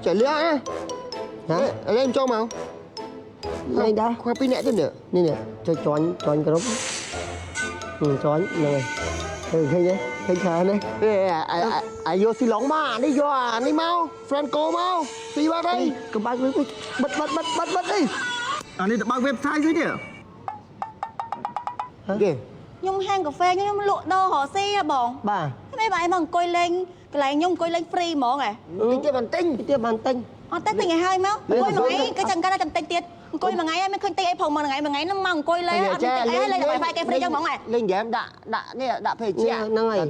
ចាលៀណា ណា លេងចូលមក លេងដែរ ខ្វះពីរអ្នកទៀតនេះ នេះនេះចុចចាញ់ចាញ់គ្រប់ចាញ់ហ្នឹងហើយឃើញទេឃើញច្រើនទេ អេអាយកស៊ីឡុងមកអានេះយកអានេះមក Franco មកស៊ីបាត់ហើយ កុំបើកលុយបិទបិទបិទបិទបិទអី អានេះទៅបើក website ស្អីទៀតគេ ខ្ញុំហាងកាហ្វេខ្ញុំលក់ដូររកស៊ីហ៎បង បាទ ហើយបែរមកអង្គុយលេងកន្លែងខ្ញុំអង្គុយលេង free ហ្មងហ៎ តិចទៀតបានទិញ ទៀតបានទិញ អត់ទេទិញឲ្យហើយមកអង្គុយមួយថ្ងៃគេចាំកាន់តែទិញទៀតអង្គុយមួយថ្ងៃហើយមិនឃើញទិញអីផងមួយថ្ងៃមួយថ្ងៃហ្នឹងមកអង្គុយលេងអត់មានទិញអីលេងតែ Wi-Fi គេ free ចឹងហ្មងហ៎ លេងហ្គេមដាក់ដាក់នេះដាក់ភេសជ្ជៈ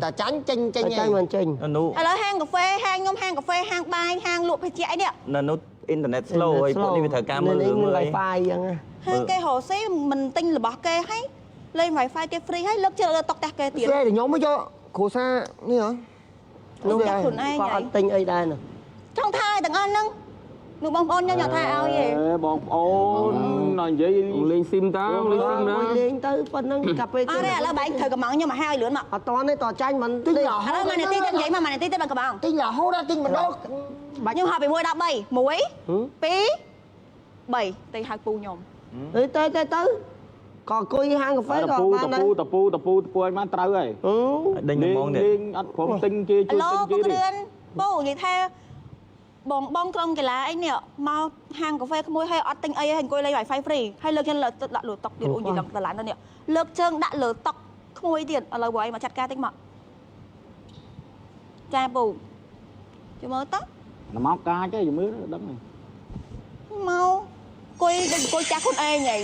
តែចាញ់ចេញចេញ ចាញ់បានចេញ នៅ ឥឡូវហាងកាហ្វេហាងខ្ញុំហាងកាហ្វេហាងបាយហាងលក់ភេសជ្ជៈអីនេះ នៅនោះអ៊ីនធឺណិត slow ហើយពួកនេះវាត្រូវការមើលរឿងមើលអី Wi-Fi អញ្ចឹង ហាងគេរកស៊ីមិនទិញរបស់គេហើយលេង Wi-Fi គេ free ហើយលើកជើងលើតុផ្ទះគេទៀត ស្អីខ្ញុំមកយកគ្រួសារនេះហ៎ នោះចាស់ខ្លួនឯង គាត់អត់ទិញអីដែរណា ចង់ថាឲ្យទាំងអស់ហ្នឹងនោះបងប្អូនខ្ញុំញ៉ាំថាឲ្យឯង បងប្អូនដល់និយាយ លេងស៊ីមតាលេងស៊ីមណា លេងទៅប៉ុណ្ណឹងកាពេល អត់ទេឥឡូវបែងត្រូវកំងខ្ញុំមកហើយលឿនមក អត់តទេតចាញ់មិន ទិញរហូត ឥឡូវមួយនាទីទៀតនិយាយមកមួយនាទីទៀតបានកំង ទិញរហូតដល់ទិញម្ដង ខ្ញុំហៅពី1ដល់3 1 2 3ទៅហៅពូខ្ញុំ អីទៅទៅទៅក៏អង្គុយហាងកាហ្វេ តពូ ក៏បាន តពូតពូតពូតពូឲ្យបានត្រូវហើយ អឺ ដេញហ្មងនេះ លេងអត់ព្រមទិញគេជួយ ឥឡូវ ទិញគេ ពូគ្រឿនពូនិយាយថាបងបងក្រុងកីឡាអីនេះមកហាងកាហ្វេក្មួយហើយអត់ទិញអីហើយអង្គុយលេង Wi-Fi free ហើយលើកជើងលើដាក់លើតុទៀតអូនិយាយដល់តឡានទៅនេះលើកជើងដាក់លើតុក្មួយទៀតឥឡូវបងឯងមកចាត់ការតិចមកចាពូជួយមើលត មកកាចទេមើលដឹងហើយ មកអង្គុយដូចអង្គុយចាស់ខ្លួនឯងហី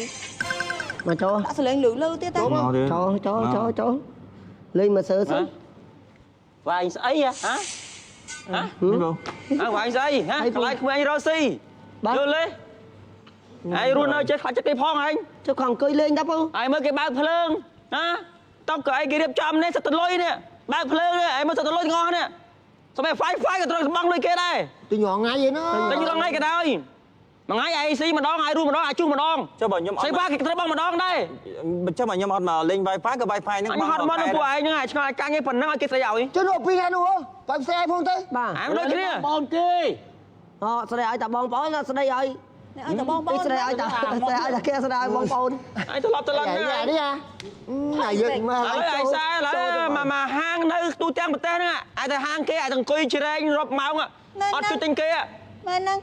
មកចូល ដាក់សលេងលឺលឺទៀតតា មកទៀត ចូលចូលចូលចូលលេងមកសើសិន វាយស្អីហ៎ហ៎ នេះបង អើវាយស្អីហ៎ខ្លាចក្មេងរកស៊ីយល់ទេឯងរស់នៅចេះខ្លាចចិត្តគេផងឯង ចុះខអង្គុយលេងតាពូ ឯងមើលគេបើកភ្លើងណាតុកក៏ឯងគេរៀបចំនេះសិតតលុយនេះបើកភ្លើងនេះឯងមើលសិតតលុយទាំងអស់នេះសម្រាប់ Wi-Fi ក៏ត្រូវបង់លុយគេដែរ ទិញរងថ្ងៃឯណា តែយល់ថ្ងៃក៏ដោយមួយថ្ងៃឯងស៊ីម្ដងឯងរស់ម្ដងឯងជុះម្ដង ចុះបើខ្ញុំអត់ ស្អីបាគេត្រូវបង់ម្ដងដែរ ចុះបើខ្ញុំអត់មកលេង Wi-Fi ក៏ Wi-Fi ហ្នឹង អញហត់មកនឹងពួកឯងហ្នឹងឯងឆ្ងល់ឯងកាញ់ឯងប៉ុណ្ណឹងឲ្យគេស្រីឲ្យ ចុះនោះពីរថ្ងៃនោះបើផ្សេងផងទៅ បាទ ឯងដូចគ្នា បងគេ អូស្ដីឲ្យតាបងប្អូនស្ដីឲ្យ អ្នកឲ្យតបងប្អូន ស្ដីឲ្យតាស្ដីឲ្យតាគេស្ដីឲ្យបងប្អូន ឯងត្រឡប់ត្រឡប់ណា អានេះអាយើងមក ឥឡូវឯងសែឥឡូវមកមកហាងនៅទូទាំងប្រទេសហ្នឹងឯងទៅហាងគេឯងទៅអង្គុយជ្រែងរាប់ម៉ោងអត់ជួយទិញគេ មែនហ្នឹង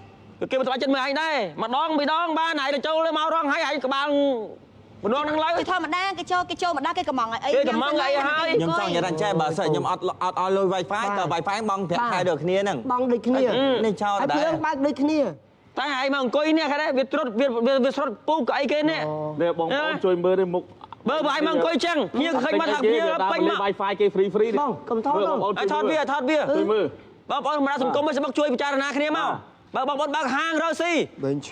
គេមិនស្បាច់ចិត្តមើលឯងដែរម្ដងពីរដងបានឯងទៅចូលមករងហើយឯងក្បាលម្ដងហ្នឹងឡើយ គឺធម្មតាគេចូលគេចូលមកដល់គេកំងអី គេកំងអីហើយ ខ្ញុំចង់និយាយថាចេះបើសិនខ្ញុំអត់អត់ឲ្យលុយ Wi-Fi ក៏ Wi-Fi បង់ប្រាក់ខែដូចគ្នាហ្នឹង បងដូចគ្នា នេះចោល ហើយ ដែរ ភ្លើងបើកដូចគ្នា តែឯងមកអង្គុយនេះគេដែរវាត្រុតវាវាស្រុតពូកអីគេនេះ នេះបងប្អូនជួយមើលនេះមុខ បើបើឯងមកអង្គុយចឹងភ្ញៀវឃើញមកថាភ្ញៀវពេញមក Wi-Fi គេ free free បងកុំថតបង ឲ្យថតវាថតវា ជួយមើល បងប្អូនសម្រាប់សង្គមឲ្យមកជួយពិចារណាគ្នាមកបើបងប្អូនបើកហាងរកស៊ី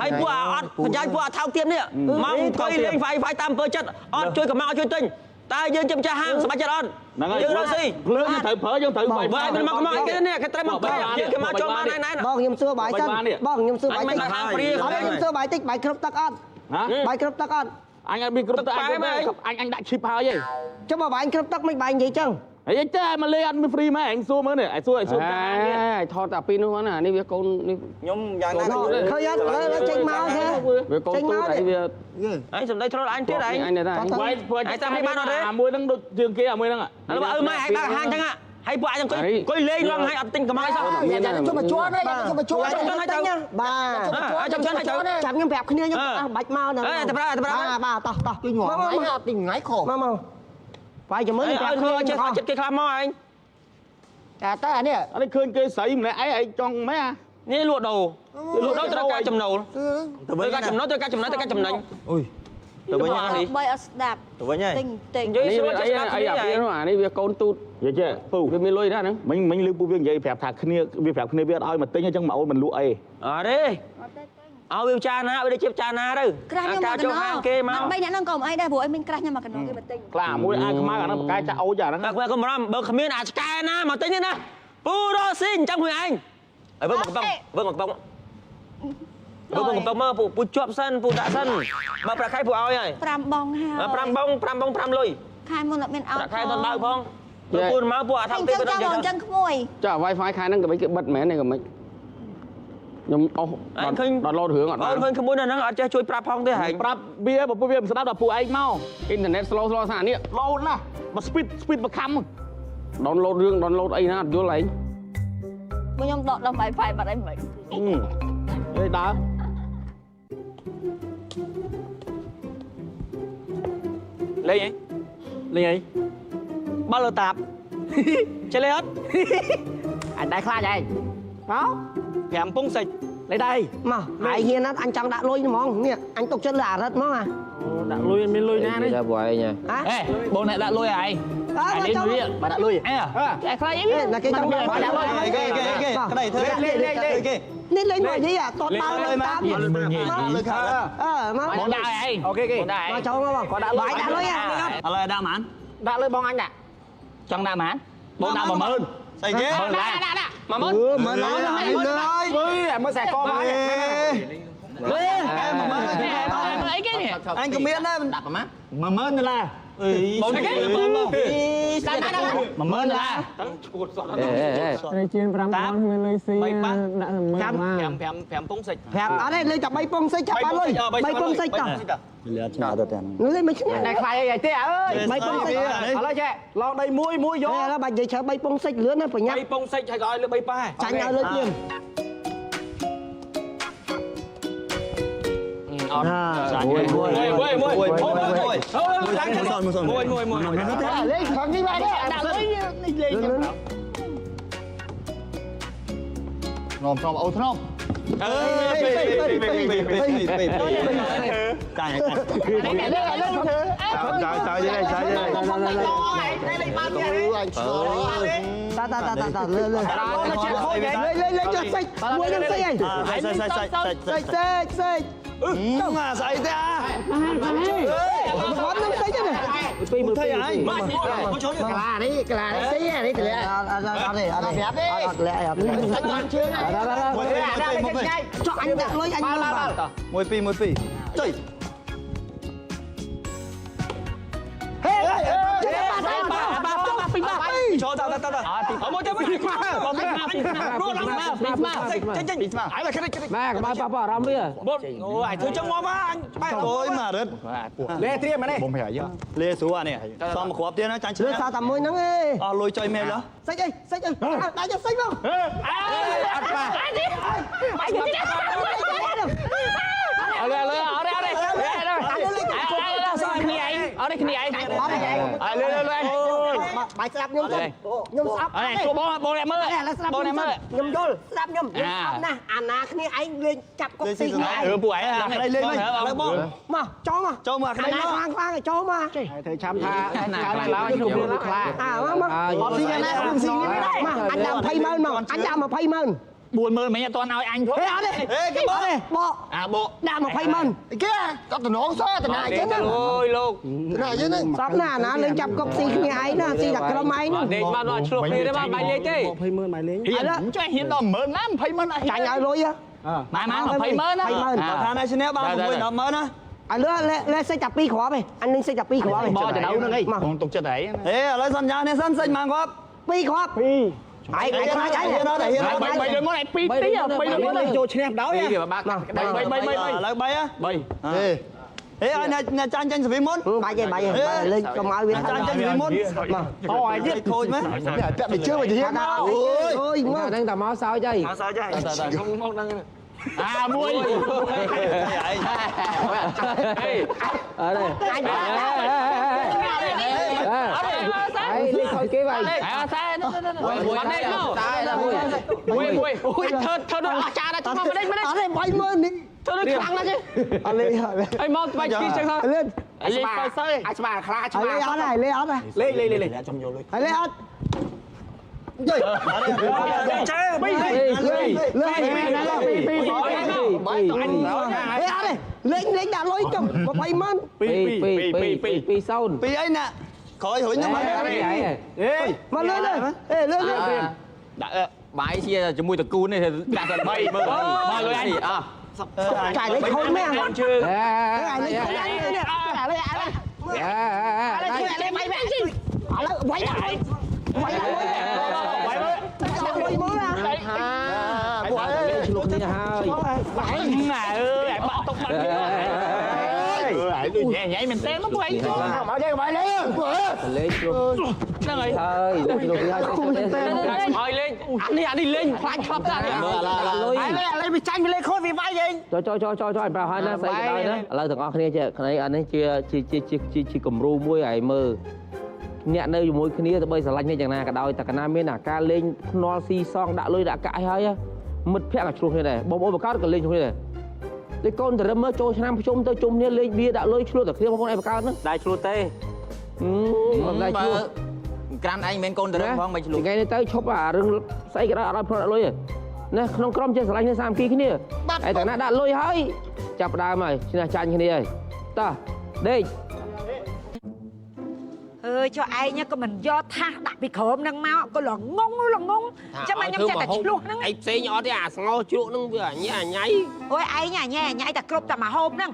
ហើយពួកអត់ប្រយោជន៍ពួកអត់ថោកទាបនេះមកអង្គុយលេង Wi-Fi តាមអំពើចិត្តអត់ជួយកំងអត់ជួយទិញតើយើងជាម្ចាស់ហាងសប្បាយចិត្តអត់ ហ្នឹងហើយ យើងរកស៊ី ភ្លើងយើងត្រូវប្រើយើងត្រូវ បើឯងមិនមកកំងអីគេនេះគេត្រូវមកគេគេមកចូលមកណែណែ បងខ្ញុំសួរបាយសិនបងខ្ញុំសួរបាយតិច អញមិនហាងព្រា អត់ខ្ញុំសួរបាយតិចបាយគ្រប់ទឹកអត់ ហ៎ បាយគ្រប់ទឹកអត់ អញអត់មានគ្រប់ទឹកអញអញដាក់ឈីបហើយហី ចុះបើបាយគ្រប់ទឹកមិនបាយនិយាយចឹង ហើយចេះមកលេងអត់មាន free ម៉ែអញសួរមើលនេះអញសួរអញសួរ អេថតតែពីរនោះណានេះវាកូននេះ ខ្ញុំយ៉ាងណាក៏ ឃើញអត់ឥឡូវចេញមកទេ វាកូនទូតអីវា អញសំដីធ្លុតអញទៀតឯង អញដែរ វាយធ្វើអាមួយហ្នឹងដូចជាងគេអាមួយហ្នឹង ឥឡូវបើអឺម៉ែឯងបើកហាងចឹងហើយពួកអញអង្គុយអង្គុយលេងរងហើយអត់ទិញកំងអីសោះ យ៉ាជុំមកជួនហើយជុំមកជួន ចាំទៅ បាទ ចាំចាំទៅ ចាំខ្ញុំប្រាប់គ្នាខ្ញុំអស់បាច់មកណា តែប្រាប់តែប្រាប់ បាទបាទតោះតោះ ទិញរងថ្ងៃទិញថ្ងៃខុស មកមកបាយចាំមើល ឲ្យ ប្រាប់ ធ្វើ គ្នា ចេះខ្លាចចិត្តគេខ្លះមកឯង តែតែអានេះ អានេះឃើញគេស្រីម្នាក់ឯងឯងចង់ម៉ែ នេះលក់ដូរលក់ដូរត្រូវការចំណូល ទៅវិញ ត្រូវការចំណូលត្រូវការចំណេញត្រូវការចំណេញ អុយទៅវិញ បីអត់ស្ដាប់ ទៅវិញហើយ ទិញទិញ និយាយ នេះ ស្រួល វា ចេះស្ដាប់ អីអី គ្នា អាពីរនោះអានេះវាកូនទូត និយាយចេះពូ វាមានលុយដែរហ្នឹង មិញមិញលឺពូវានិយាយប្រាប់ថាគ្នាវាប្រាប់គ្នាវាអត់ឲ្យមកទិញអញ្ចឹងមកអូនមិនលក់អី អត់ទេឲ្យវាពិចារណាឲ្យវាជាពិចារណាទៅ ក្រាស់ខ្ញុំមក ការចូល កណោ ហាងគេមក បាត់បីអ្នកហ្នឹងក៏មិនអីដែរព្រោះអីមានក្រាស់ខ្ញុំមកកណោគេមកទិញ ខ្លាមួយអាខ្មៅអាហ្នឹងបកកែចាក់អូចអាហ្នឹង តែខ្ញុំកំរំបើគ្មានអាឆ្កែណាមកទិញទេណាពូរកស៊ីអញ្ចឹងមួយឯងឲ្យវើមកកំប៉ុងវើមកកំប៉ុងវើមកកំប៉ុងមកពូជាប់សិនពូដាក់សិនបើប្រាក់ខែពូឲ្យហើយ 5បងហើយ 5បង5បង5លុយ ខែមុនអត់មានឲ្យ ប្រាក់ខែអត់បើកផង ពូមកពួកអាថោក អញ្ ទៀត ចឹងចាំអញ្ចឹងក្មួយ ចា Wi-Fi ខែហ្នឹងក៏មិនគេបិទមែនទេក៏មិនខ្ញុំអស់ដល់លោតរឿងអត់ បង បាន ឃើញក្មួយនៅហ្នឹងអត់ចេះជួយប្រាប់ផងទេហែង ប្រាប់វាបើពួកវាមិនស្ដាប់ដល់ពួកឯងមក អ៊ីនធឺណិត slow slow ស្អានេះ លោតណាស់បើ speed speed មកខំ download រឿង download អីណាអត់យល់ឯង ខ្ញុំដកដល់ Wi-Fi បាត់អីមិន ហេដើរ លេងអី លេងអី បាល់លើតាបចេះលេងអត់ អញដែរខ្លាចឯង មក 5ពងសិច លេងដែរ មកហើយហ៊ានណាស់អញចង់ដាក់លុយហ្មងនេះអញទុកចិត្តលើអារិតហ្មងអា ដាក់លុយមានលុយណានេះ តែពួកឯង ហ៎ ហេបងអ្នកដាក់លុយឯង អើមកចូល បាទដាក់លុយអេតែខ្លាចអី ណាគេចង់ដាក់ គេគេគេក្តីធ្វើគេគេ នេះលេងមកនិយាយអាតតបាល់តាម លើខាង អើមក បងដាក់ឯងអូខេគេដាក់ឯង មកចូលមកបង គាត់ដាក់លុយ បាយដាក់លុយអា ឥឡូវដាក់ហ្មង ដាក់លុយបងអញដាក់ចង់ដាក់ហ្មងបងដាក់10000 ស្អីគេ 10000ដាក់ដាក់ដាក់ 10000 អឺមិនឡើយឡើយ អើយមើលខ្សែកមក អេ អីគេនេះ អញក៏មានដែរ ដាក់ប្រហែល 10000ដុល្លារ អីបងបង ដាក់ដាក់ដាក់10000ដុល្លារ នេះជាង5 តា ពាន់គ្មានលុយស៊ី បីប៉ះ ដាក់តែ10000 ចាំ បាទ 5 5 5ពងសិច ប្រាប់អត់ទេលេងតែ3ពងសិចចាប់បានលុយ3ពងសិចតោះ លឿនឆ្ងាយទៅទាំង លេងមិនឆ្ងាយ តែខ្លាចអីទេអើយ 3ពងសិច ឥឡូវចេះ ឡងដីមួយមួយយក ឥឡូវបាច់និយាយច្រើន3ពងសិចលឿនណាស់ប្រញាប់ 3ពងសិចហើយក៏ឲ្យលើ3ប៉ះ ចាញ់ឲ្យលើភ្លាម អត់ មួយមួយ មួយមួយមួយមួយមួយមួយមួយមួយ លេងខាងនេះបាទ ដាក់លុយនេះលេង លឿន ធ្នមធ្នមអូធ្នមអើយពីពីពីពីពីចាញ់ចាយចាយចាយចាយ អញឆ្លង តាតាតាតាលឿនលឿនលេងលេងចុះសិចមួយនឹងសិចអី សាច់សាច់សាច់សាច់ សិចសិចសិច ចង់អាស្អីទេអា គាត់នឹងសិចទេ ពីមើលពី មកមកចូល ក្លានេះក្លានេះស៊ីនេះតម្លាក់ អត់អត់អត់ទេអត់ទេអត់លាក់អត់លាក់ សាច់បានជើង មួយពីរមួយពីរ ចុះអញដាក់លុយអញមើលបាទ មួយពីរមួយពីរចុយ ហេបាបាបាបាពីបា ចូលតតតអត់មកទៅមកមករត់ឡើងមកចេញចេញ ពីស្មា អាយមកគេ ម៉ែកុំឲ្យប៉ះពាល់អារម្មណ៍វា បងអូអាយធ្វើចឹងមកមកអញបែក អូយម៉ារិត លេត្រៀមមកនេះ បងប្រហែលលេស្រួលអានេះសមមកគ្រាប់ទៀតណាចាញ់ លឿនសារតែមួយហ្នឹងឯង អស់លុយចុយមែនហ៎ សិចអីសិចអីដាក់យកសិចមក អត់ប៉ះអត់លើលើអត់ទេអត់ទេអត់គ្នាឯងអត់ទេគ្នាឯង អត់ទេ អើលើលើលើ បាយស្ដាប់ខ្ញុំទៅខ្ញុំស្ដាប់ អរបងបងអ្នកមើល ឥឡូវស្ដាប់ បងអ្នកមើល ខ្ញុំយល់ស្ដាប់ខ្ញុំខ្ញុំស្ដាប់ណាស់អាណាគ្នាឯងលេងចាប់កុកស៊ីគ្នាឯង រឿងពួកឯង ក្តីលេងវិញ ឥឡូវបង មកចូលមក ចូលមកក្តី អាណា មក ខ្លាំងខ្លាំងចូលមក ធ្វើឆាំថាកើតឡើងខ្ញុំមួយខ្លា អើមកមក អត់ស៊ីណាស់ស៊ីនេះដែរ មកអញដាក់20ម៉ឺនមកអញដាក់20ម៉ឺន 40000មិញអត់ទាន់ឲ្យអញផង ហេអត់ទេ ហេគេប អត់ទេបក អាបក ដាក់20ម៉ឺន គេអត់តំណងសោះតំណាអញ្ចឹងណា អូយលោក តំណាអញ្ចឹងណា ស្រាប់ណាអាណាលេងចាប់កុកស៊ីគ្នាឯងណាស៊ីតែក្រុមឯងនោះ លេងបានដល់ឆ្លោះគ្នាទេបាទបាយលេងទេ 20000បាយលេង ហ៊ានចេះហ៊ានដល់10000ណា200,000អី ចាញ់ឲ្យលុយហ៎ ម៉ែម៉ែ200,000ណា បើថាណៃឈ្នះបាន6 10ម៉ឺនណា ឲ្យលឿលេសិចតែ2គ្រាប់ឯងអញលេងសិចតែ2គ្រាប់ឯង បោចដៅហ្នឹងអី មក បងទុកចិត្តឯង ហេឥឡូវសន្យានេះសិនសិចមកគាត់ 2គ្រាប់2ឯងឯងខ្លាចឯង ហ៊ានអត់ហ៊ានអត់ 3 3លើមុនឯង2ទី3លើមុន ចូលឈ្នះដល់ ពីវាបាក់ 3 3 3 3ឥឡូវ3ហ៎ 3 ហេហេឲ្យអ្នកចាញ់ចាញ់សវីមុន បាច់ឯងបាច់ឯងលេងកុំឲ្យវា ចាញ់ចាញ់សវីមុន មក អូឲ្យទៀត ខូចមែន នេះពាក់ទៅជើងមកហ៊ានមក អូយអូយមក ហ្នឹងតែមកសោចអី មកសើចហើយ មកហ្នឹង អាមួយ ឯង ហេអត់ទេ អញ អីលេងខូចគេបាយ អាសែ មួយនេះមក មួយមួយអូយធ្វើធ្វើដូចអស្ចារ្យដល់មកនេះមក អត់ទេវាយមើលនេះ ធ្វើដូចខ្លាំងណាស់គេ អត់លេងអត់ អីមកបាច់គីចឹងសោះ លេង លេងសើច អាចស្មាខ្លា អ ឆ្មា ត់លេងអត់ហើយលេងអត់ហើយ លេងលេងលេង ហើយលេងអត់ ចេះ លេងលេងលេង 2 2 2 ហេអត់ទេលេងលេងដាក់លុយចុះ20ម៉ឺន 2 2 2 2 0 ពីអីណាក្រោយរុញហ្នឹង ហេ មកលឿនលើអេលឿនលឿន ដាក់ បាយជាជាមួយតកូននេះដាក់តែ3មើល មកលុយអញ អ่ะ ចាយលេងខូចមែន ជើង ហេ អេលេងខូចនេះលេងលេងលេងលេងវាយដាក់ បាយមើល ដាក់លុយមើល ថាពួកឯងឆ្លោះគ្នាហើយ ណែអើយបាក់តុកបាក់គ្នា អើយដូចញ៉ៃញ៉ៃមែនទេមកពួកឯង មកចេះបាយលេងពួកឯង លេងឆ្លោះ ហ្នឹងហើយ ហើយលេងឆ្លោះគ្នាហើយ ឲ្យលេងអានេះលេងខ្លាចខ្លាប់តានេះ មើលលុយ ហើយលេងឥឡូវវាចាញ់វាលេងខូចវាវាយឯង ចុចចុចចុចចុចប្រាប់ហើយណាស្អីក៏ដោយណាឥឡូវទាំងអស់គ្នាចេះគ្នាអានេះជាជាជាជាជាគំរូមួយឲ្យមើលអ្នកនៅជាមួយគ្នាទៅបីស្រឡាញ់គ្នាយ៉ាងណាក៏ដោយតែកាលណាមានអាការលេងភ្នាល់ស៊ីសងដាក់លុយដាក់កាក់ឲ្យហើយមិត្តភក្តិក៏ឆ្លោះគ្នាដែរបងប្អូនបង្កើតក៏លេងឆ្លោះគ្នាដែរដូចកូនតរឹមមើលចូលឆ្នាំខ្ញុំទៅជុំគ្នាលេងបៀដាក់លុយឆ្លោះតែគ្នាបងប្អូនឯងបង្កើតហ្នឹង ដែរឆ្លោះទេ មិនដែរឆ្លោះ ក្រាន់ឯងមិនមែនកូនតរឹមផងមិនឆ្លោះ ថ្ងៃនេះទៅឈប់អារឿងស្អីក៏ដោយអត់ឲ្យភ្នាល់ដាក់លុយទេណាក្នុងក្រុមចេះស្រឡាញ់គ្នាសាមគ្គីគ្នាហើយតែណាដាក់លុយហើយចាប់ដើមហើយឈ្នះចាញ់គ្នាហើយតោះដេក អើយចុះឯងក៏មិនយកថាសដាក់ពីក្រោមហ្នឹងមកក៏ល្ងងល្ងងចាំខ្ញុំចេះតែឆ្លោះហ្នឹង អីផ្សេងអត់ទេអាស្ងោជ្រក់ហ្នឹងវាញ៉ៃញ៉ៃ អូយឯងញ៉ៃញ៉ៃតែគ្រប់តែមកហូបហ្នឹង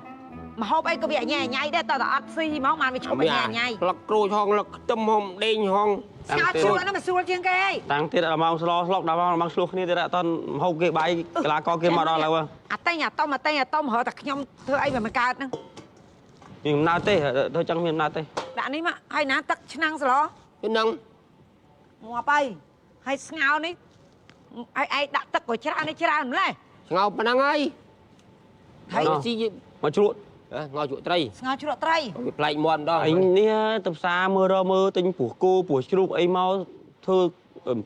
មកហូបអីក៏វាញ៉ៃញ៉ៃដែរតើតែអត់ស៊ីហ្មងបានវាឈប់ញ៉ៃញ៉ៃ លឹកក្រូចហងលឹកខ្ទឹមហងដេងហង ស្ងោជ្រក់ហ្នឹងมันស្រួលជាងគេអី តាំងទៀតដល់ម៉ោងស្លោស្លុកដល់ម៉ោងឆ្លោះគ្នាទៀតអត់តហូបគេបាយកលាករគេមកដល់ហើយ អាតែងអាតុំអាតែងអាតុំរហូតតែខ្ញុំធ្វើអីវាមិនកើតហ្នឹង មានកំណើតទេធ្វើចឹងមានកំណើតទេ ដាក់នេះមកហើយណាទឹកឆ្នាំងស្ល ហ្នឹង ងាប់ហើយហើយស្ងោនេះឲ្យឯងដាក់ទឹកក៏ច្រើននេះច្រើនម្ល៉េះ ស្ងោប៉ុណ្ណឹងហើយហើយស៊ី មកជ្រក់ ងោជ្រក់ត្រី ស្ងោជ្រក់ត្រី វាប្លែកមាត់ម្ដង អញនេះទៅផ្សារមើលរមើលទិញពោះគោពោះជ្រូកអីមកធ្វើ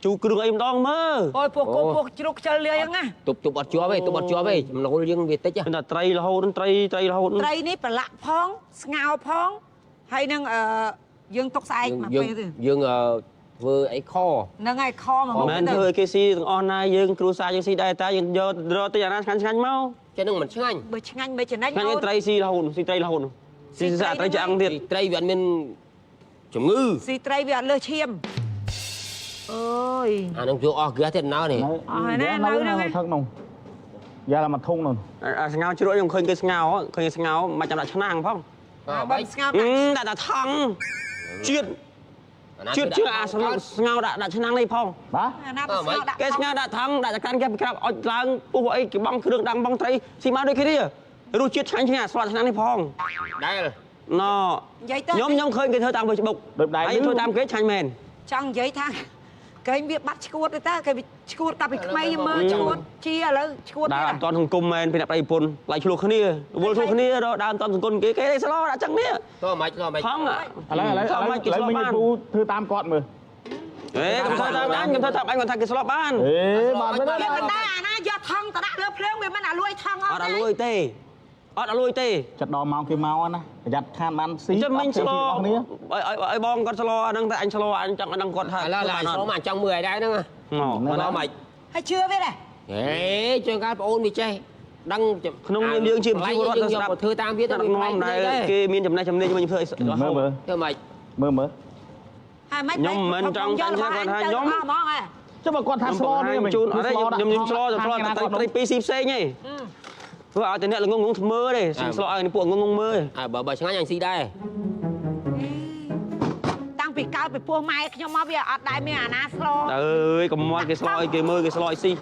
ជូរគ្រឿងអីម្ដងមើល អូយពោះគោពោះជ្រូកខ្ជិលលាយហ្នឹងណា ទប់ទប់អត់ជាប់ទេទប់អត់ជាប់ទេចំណូលយើងវាតិច តែត្រីរហូតត្រីត្រីរហូត ត្រីនេះប្រឡាក់ផងស្ងោផងហើយនឹងអឺយើងទុកស្អែកមកពេលទៅ យើងធ្វើអីខ ហ្នឹងហើយខមក មិនធ្វើឲ្យគេស៊ីទាំងអស់ណាយើងគ្រួសារយើងស៊ីដែរតែយើងយករកទិញអាណាឆ្ងាញ់ឆ្ងាញ់មក ចេះនឹងមិនឆ្ងាញ់ បើឆ្ងាញ់មិនចំណេញ ឆ្ងាញ់ត្រីស៊ីរហូតស៊ីត្រីរហូតស៊ីស៊ីត្រីឆ្អឹងទៀត ត្រីវាអត់មានជំងឺ ស៊ីត្រីវាអត់លើសឈាមអើយ អានឹងយកអស់ហ្គាសទៀតណៅនេះ អស់ហើយណានៅហ្នឹង ថឹកនោះយ៉ាឡាមកធុងនោះ អាស្ងោជ្រក់ខ្ញុំឃើញគេស្ងោឃើញស្ងោមកចាំដាក់ឆ្នាំងផង បើស្ងោ ដាក់តែថង់ជាតិជាតិជឿអាស្ងោដាក់ដាក់ឆ្នាំងនេះផង បាទ អាណាស្ងោដាក់ គេស្ងោដាក់ថង់ដាក់ចក្រានគេប្រាប់អុចឡើងពុះអីគេបងគ្រឿងដាំបងត្រីស៊ីមកដូចគ្នារសជាតិឆ្ងាញ់ឆ្ងាញ់ស្លាប់ឆ្នាំងនេះផង ដែល ណ និយាយទៅ ខ្ញុំឃើញគេធ្វើតាម Facebook ហើយធ្វើតាមគេឆ្ងាញ់មែន ចង់និយាយថាគេវាបាត់ឈួតទៅតើគេឈួតតាពីក្មេងមើលឈួតជាឥឡូវឈួត ដើរអត់តន់សង្គមមែនពីអ្នកប្តីប្រពន្ធឡៃឆ្លោះគ្នាវល់ឆ្លោះគ្នារដើមតន់សង្គមគេគេស្លោដាក់ចឹងនេះ តោះមិនស្លោមិន ផង ឥឡូវឥឡូវឥឡូវមិញពូធ្វើតាមគាត់មើល អេខ្ញុំធ្វើតាមអញខ្ញុំធ្វើតាមអញគាត់ថាគេស្លោបាន អេបានទេ ប៉ុន្តែអាណាយកថងទៅដាក់លើភ្លើងវាមិនអាលួយថង អត់អាលួយទេអត់អាលួយទេ ចិត្តដល់ម៉ោងគេមកណាប្រយ័ត្នខានបានស៊ី ចាំមិញស្លោឲ្យបងគាត់ស្លោអាហ្នឹងតែអញស្លោអញចង់អាហ្នឹងគាត់ថា ឥឡូវឥឡូវស្លោមកចង់មើលឲ្យដែរហ្នឹងមកមក ហើយជឿវាដែរ ហេជួនកាលប្អូនវាចេះដឹង ក្នុងនាមយើងជាប្រជាពលរដ្ឋ យើងយកធ្វើតាមវាទៅ នាំដែរគេមានចំណេះជំនាញវិញធ្វើអី មើលមើល ធ្វើម៉េច មើលមើល ហើយមិន ខ្ញុំមិនចង់ចាញ់គាត់ថាខ្ញុំ ហ្មងហ៎ ចុះបើគាត់ថាស្លោនេះ ជូនអត់ទេខ្ញុំស្លោស្លោតែត្រីពីរស៊ីផ្សេងទេធ្វើឲ្យតែអ្នកល្ងងងមើលទេស្លោឲ្យពួកងងងមើល អើបើឆ្ងាញ់អញស៊ីដែរ តាំងពីកើតពីពោះម៉ែខ្ញុំមកវាអត់ដែរមានអាណាស្លោ អើយកុំមាត់គេស្លោឲ្យគេមើលគេស្លោឲ្យស៊ី ឥ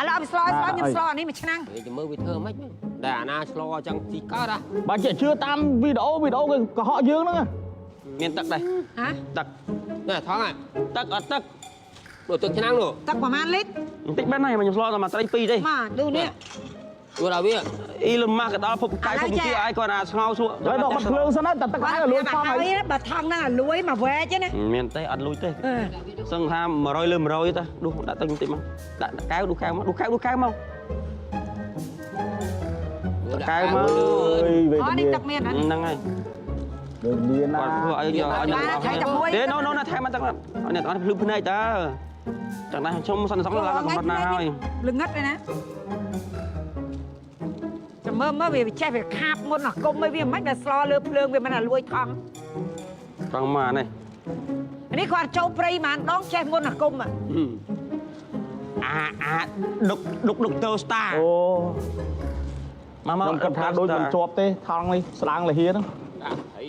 ឡូវឲ្យស្លោឲ្យស្លោខ្ញុំស្លោអានេះមួយឆ្នាំង គេមើលវាធ្វើម៉េចដែលអាណាស្លោអញ្ចឹងស៊ីកើតហ៎ បើចេះជឿតាមវីដេអូវីដេអូគេកុហកយើងហ្នឹង មានទឹកដែរ ហ៎ ទឹក នេះថងហ៎ ទឹកអត់ទឹក នោះទឹកឆ្នាំងនោះ ទឹកប្រហែលលីត្រ បន្តិចបានហើយខ្ញុំស្លោតែមួយត្រីពីរទេ មកดูនេះ ดูដល់វា អ៊ីលម៉ាស់ក៏ដល់ភពកាយភពជាឲ្យគាត់អាស្ងោស្លក់ ហើយដល់បាត់ភ្លើងសិនតែទឹកហើយលួយថងហើយ បើថងហ្នឹងអាលួយមកវែកណា មានទេអត់លួយទេសឹងថា100លើ100ទៅដួសដាក់ទឹកបន្តិចមកដាក់កែវដួសកែវមកដួសកែវដួសកែវមកកែវមក អូនេះទឹកមាន ហ្នឹងហើយ វេទនាណា គាត់ធ្វើឲ្យឲ្យទេណូណូណាថែមទឹកអ្នកទាំងអស់ភ្លឺភ្នែកតើចឹងដែរខ្ញុំសន្សំឡើងកំណត់ណាហើយ ល្ងិតឯណាចាំមើលមើលវាចេះវាខាបមុនអាគុំអីវាមិនដែលស្លលើភ្លើងវាមិនអាលួយថង ថងមកនេះ នេះគាត់ចូលព្រៃហ្មងដងចេះមុនអាគុំ អាដុកដុកដុកទ័រស្តា អូ មកមក ខ្ញុំគិតថាដូចមិនជាប់ទេថងនេះស្ដាងលហៀហ្នឹង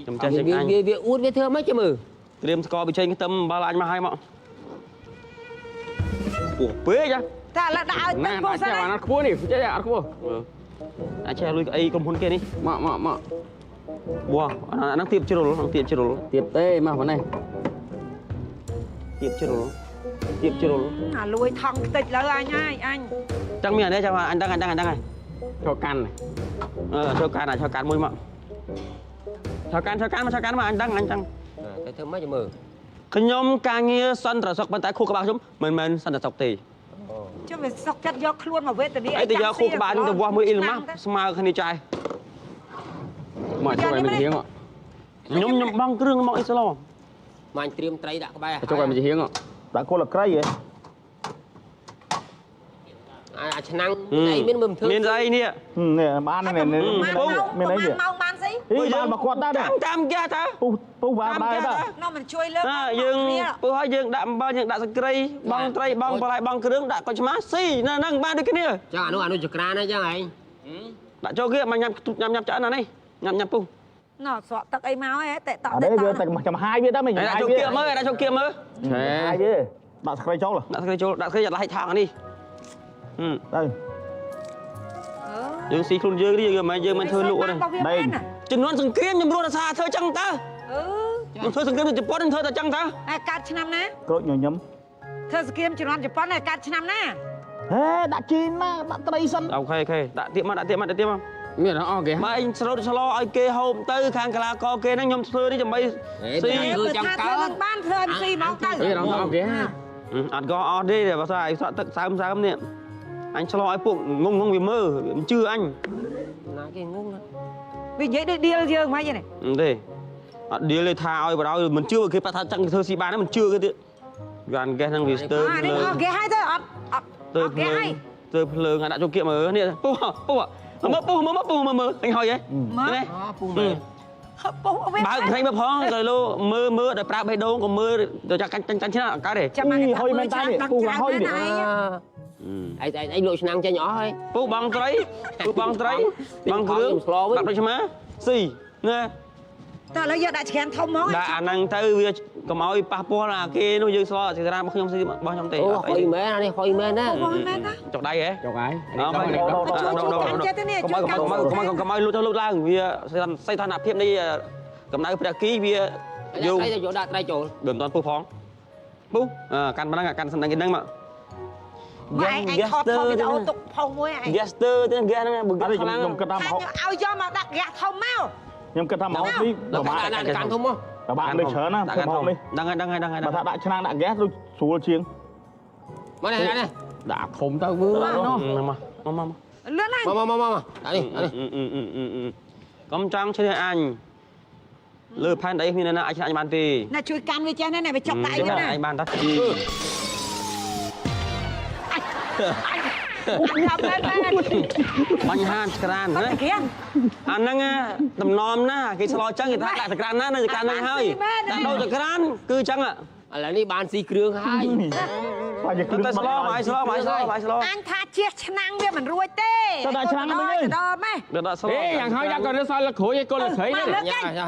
ខ្ញុំចេះសេចអញ វាអួតវាធ្វើម៉េចចាំមើល ត្រៀមស្ករប៊ីចេងខ្ទឹមអំបិលអញមកឲ្យមកពោះពេកហ៎ តែឥឡូវដាក់ឲ្យទឹកពុះសិន ណាអត់ខ្ពស់នេះចេះអត់ខ្ពស់ អាចចេះលុយអីក្រុមហ៊ុនគេនេះ មកមកមក វ៉ាអាហ្នឹងទៀបជ្រុលហ្នឹងទៀបជ្រុល ទៀបទេមកប៉ុណ្ណេះ ទៀបជ្រុលទៀបជ្រុល អាលួយថង់ខ្ទេចលើអញហើយអញ ចឹងមានអានេះចាំអញដឹងអញដឹងអញដឹងហើយ ចូលកាន់ អឺចូលកាន់ចូលកាន់មួយមកចូលកាន់ចូលកាន់មកចូលកាន់មកអញដឹងអញដឹង ទៅធ្វើម៉េចមើល ខ្ញុំការងារសន្តិសុខប៉ុន្តែខួរក្បាលខ្ញុំមិនមែនសន្តិសុខទេ ចុះវាសុកចិត្តយកខ្លួនមកវេទនា អីទៅយកខួរក្បាលខ្ញុំទៅវាស់មួយអ៊ីលម៉ាស់ស្មើគ្នាចាយ មកជួយឲ្យមិនហៀង ខ្ញុំខ្ញុំបងគ្រឿងមកអ៊ីស្ល មកអញត្រៀមត្រីដាក់ក្បែរ ជួយឲ្យមិនហៀង ដាក់គោលក្រៃហ៎ អាឆ្នាំងអីមានមើលមិនធ្វើ មានស្អីនេះ នេះបាននេះ មាន មានអី ម៉ោងបានស្អី បានមកគាត់ដែរ តាមគេតា ពុះពុះបានដែរតា នោះមិនជួយលើក យើងពុះហើយយើងដាក់អំបិលយើងដាក់សក្រីបងត្រីបងបន្លែបងគ្រឿងដាក់កុចឆ្មាស៊ីនៅហ្នឹងបានដូចគ្នា ចាអានោះអានោះចក្រានហ្នឹងចឹងឯង ដាក់ចូលគេមកញ៉ាំញ៉ាំញ៉ាំឆ្អិនអានេះញ៉ាំញ៉ាំពុះ ណោះស្រក់ទឹកអីមកហ៎តែតក់ អត់ទេវាតែចំហាយវាដែរមិន ដាក់ចូលគៀមើលដាក់ចូលគៀមើល ឆេ ហាយវាដាក់ស្ត្រីចូលដាក់ស្ត្រីចូលដាក់ស្ត្រីដាក់ឡៃថងអានេះ ទៅ យើងស៊ីខ្លួនយើងនេះយើងមិនយើងមិនធ្វើលក់ទេចំនួនសង្គ្រាមខ្ញុំរស់រសាធ្វើចឹងតើខ្ញុំធ្វើសង្គ្រាមនៅជប៉ុនខ្ញុំធ្វើតែចឹងតើ អែកាត់ឆ្នាំណា ក្រូចញញឹម ធ្វើសង្គ្រាមជំនាន់ជប៉ុនឯកាត់ឆ្នាំណា ហេដាក់ជីនមកដាក់ត្រីសិន អូខេអូខេដាក់ទៀតមកដាក់ទៀតមកដាក់ទៀតមក មានអស់គេ មកអញស្រោតឆ្លោឲ្យគេហូបទៅខាងកលាករគេហ្នឹងខ្ញុំធ្វើនេះដើម្បីស៊ី គឺចាំ ធ្វើ កើត នឹងបានធ្វើឲ្យស៊ីហ្មងទៅ អីរងអស់គេ អត់ក៏អស់ទេបើស្អីស្រក់ទឹកសើមសើមនេះអញឆ្លោឲ្យពួកងងងវាមើលមិនជឿអញ ណាគេងង វានិយាយដូចឌៀលយើងហ្មងនេះ ទេអត់ឌៀលទេថាឲ្យបដ ாய் មិនជឿគេប្រាប់ថាចង់ធ្វើស៊ីបានមិនជឿគេទៀតយ៉ានកេះហ្នឹងវាស្ទើរ អានេះអស់គេហើយទៅអត់អត់ ទៅភ្លើងទៅភ្លើងអាដាក់ចូលគៀកមើលនេះពុះពុះមើលពុះមើលពុះមើលមើលអញហើយហ៎នេះ ពុះមែន ពុះវា បើកព្រៃមកផងទៅលោមើលមើលដោយប្រើបេះដូងក៏មើលទៅចាក់ចាញ់ចាញ់ឆ្នាំអត់កើតទេ ចាំមក ហុយមែនតានេះពុះហុយនេះ ឯងឯងលក់ឆ្នាំងចេញអស់ហើយ ពុះបងត្រីពុះបងត្រីបងគ្រឿងដាក់ដូចឆ្មាស៊ីណា តើឥឡូវយកដាក់ឆ្កានធំហ្មង ដាក់អាហ្នឹងទៅវាកុំឲ្យប៉ះពាល់អាគេនោះយើងស្លោចក្រានរបស់ខ្ញុំស៊ីរបស់ខ្ញុំទេ អូហុយមែនអានេះហុយមែនណា ហុយមែនណា ចុកដៃហ៎ ចុកហើយ ជួយកាន់ចិត្តនេះជួយកាន់ កុំឲ្យកុំឲ្យលូតទៅលូតឡើងវាសីតុណ្ហភាពនៃកម្ដៅព្រះគីវា យកយកដាក់ត្រីចូល មិនតាន់ពុះផងពុះកាន់ប៉ុណ្ណឹងកាន់សំណាងគេហ្នឹងមក មកឯងឯងថតថតវីដេអូទុកផុសមួយឯង Gaster ទេហ្គាសហ្នឹងបើ អត់ ខ្លាំង ខ្ញុំគិតថាមក ឲ្យយកមកដាក់ហ្គាសធំមក ខ្ញុំគិតថាមកនេះ ដល់ដាក់កាន់ធំមក ប្រហែលលើច្រើនណា ដាក់កាន់ធំ នេះ ដឹងហើយដឹងហើយដឹងហើយ បើថាដាក់ឆ្នាំងដាក់ហ្គាសដូចស្រួលជាង មកនេះនេះ ដាក់ធំទៅមើល មកមកមក លឿនណាស់ មកមកមកដាក់នេះនេះ កុំចង់ឈ្នះអញលើផែនដីគ្មានណាអាចឈ្នះអញបានទេ ណាជួយកាន់វាចេះណាវាចុកដៃវាណា អញបានតា អញថាមែនមែន បញ្ហាក្រាន ណា អាហ្នឹងតំណមណាគេឆ្លោចឹងគេថាដាក់ក្រានណានៅក្រានហ្នឹងហើយដាក់ដូរក្រានគឺចឹង ឥឡូវនេះបានស៊ីគ្រឿងហើយ បាច់គ្រឿង តែស្លោបាយស្លោបាយស្លោបាយស្លោ អញថាជះឆ្នាំងវាមិនរួចទេ ទៅដាក់ឆ្នាំងហ្នឹងវិញ ដល់ម៉េះ ដាក់ស្លោ អេយ៉ាងហើយដាក់ក៏រសល់លក្រួយឯកូនលក្រីនេះ យ៉ា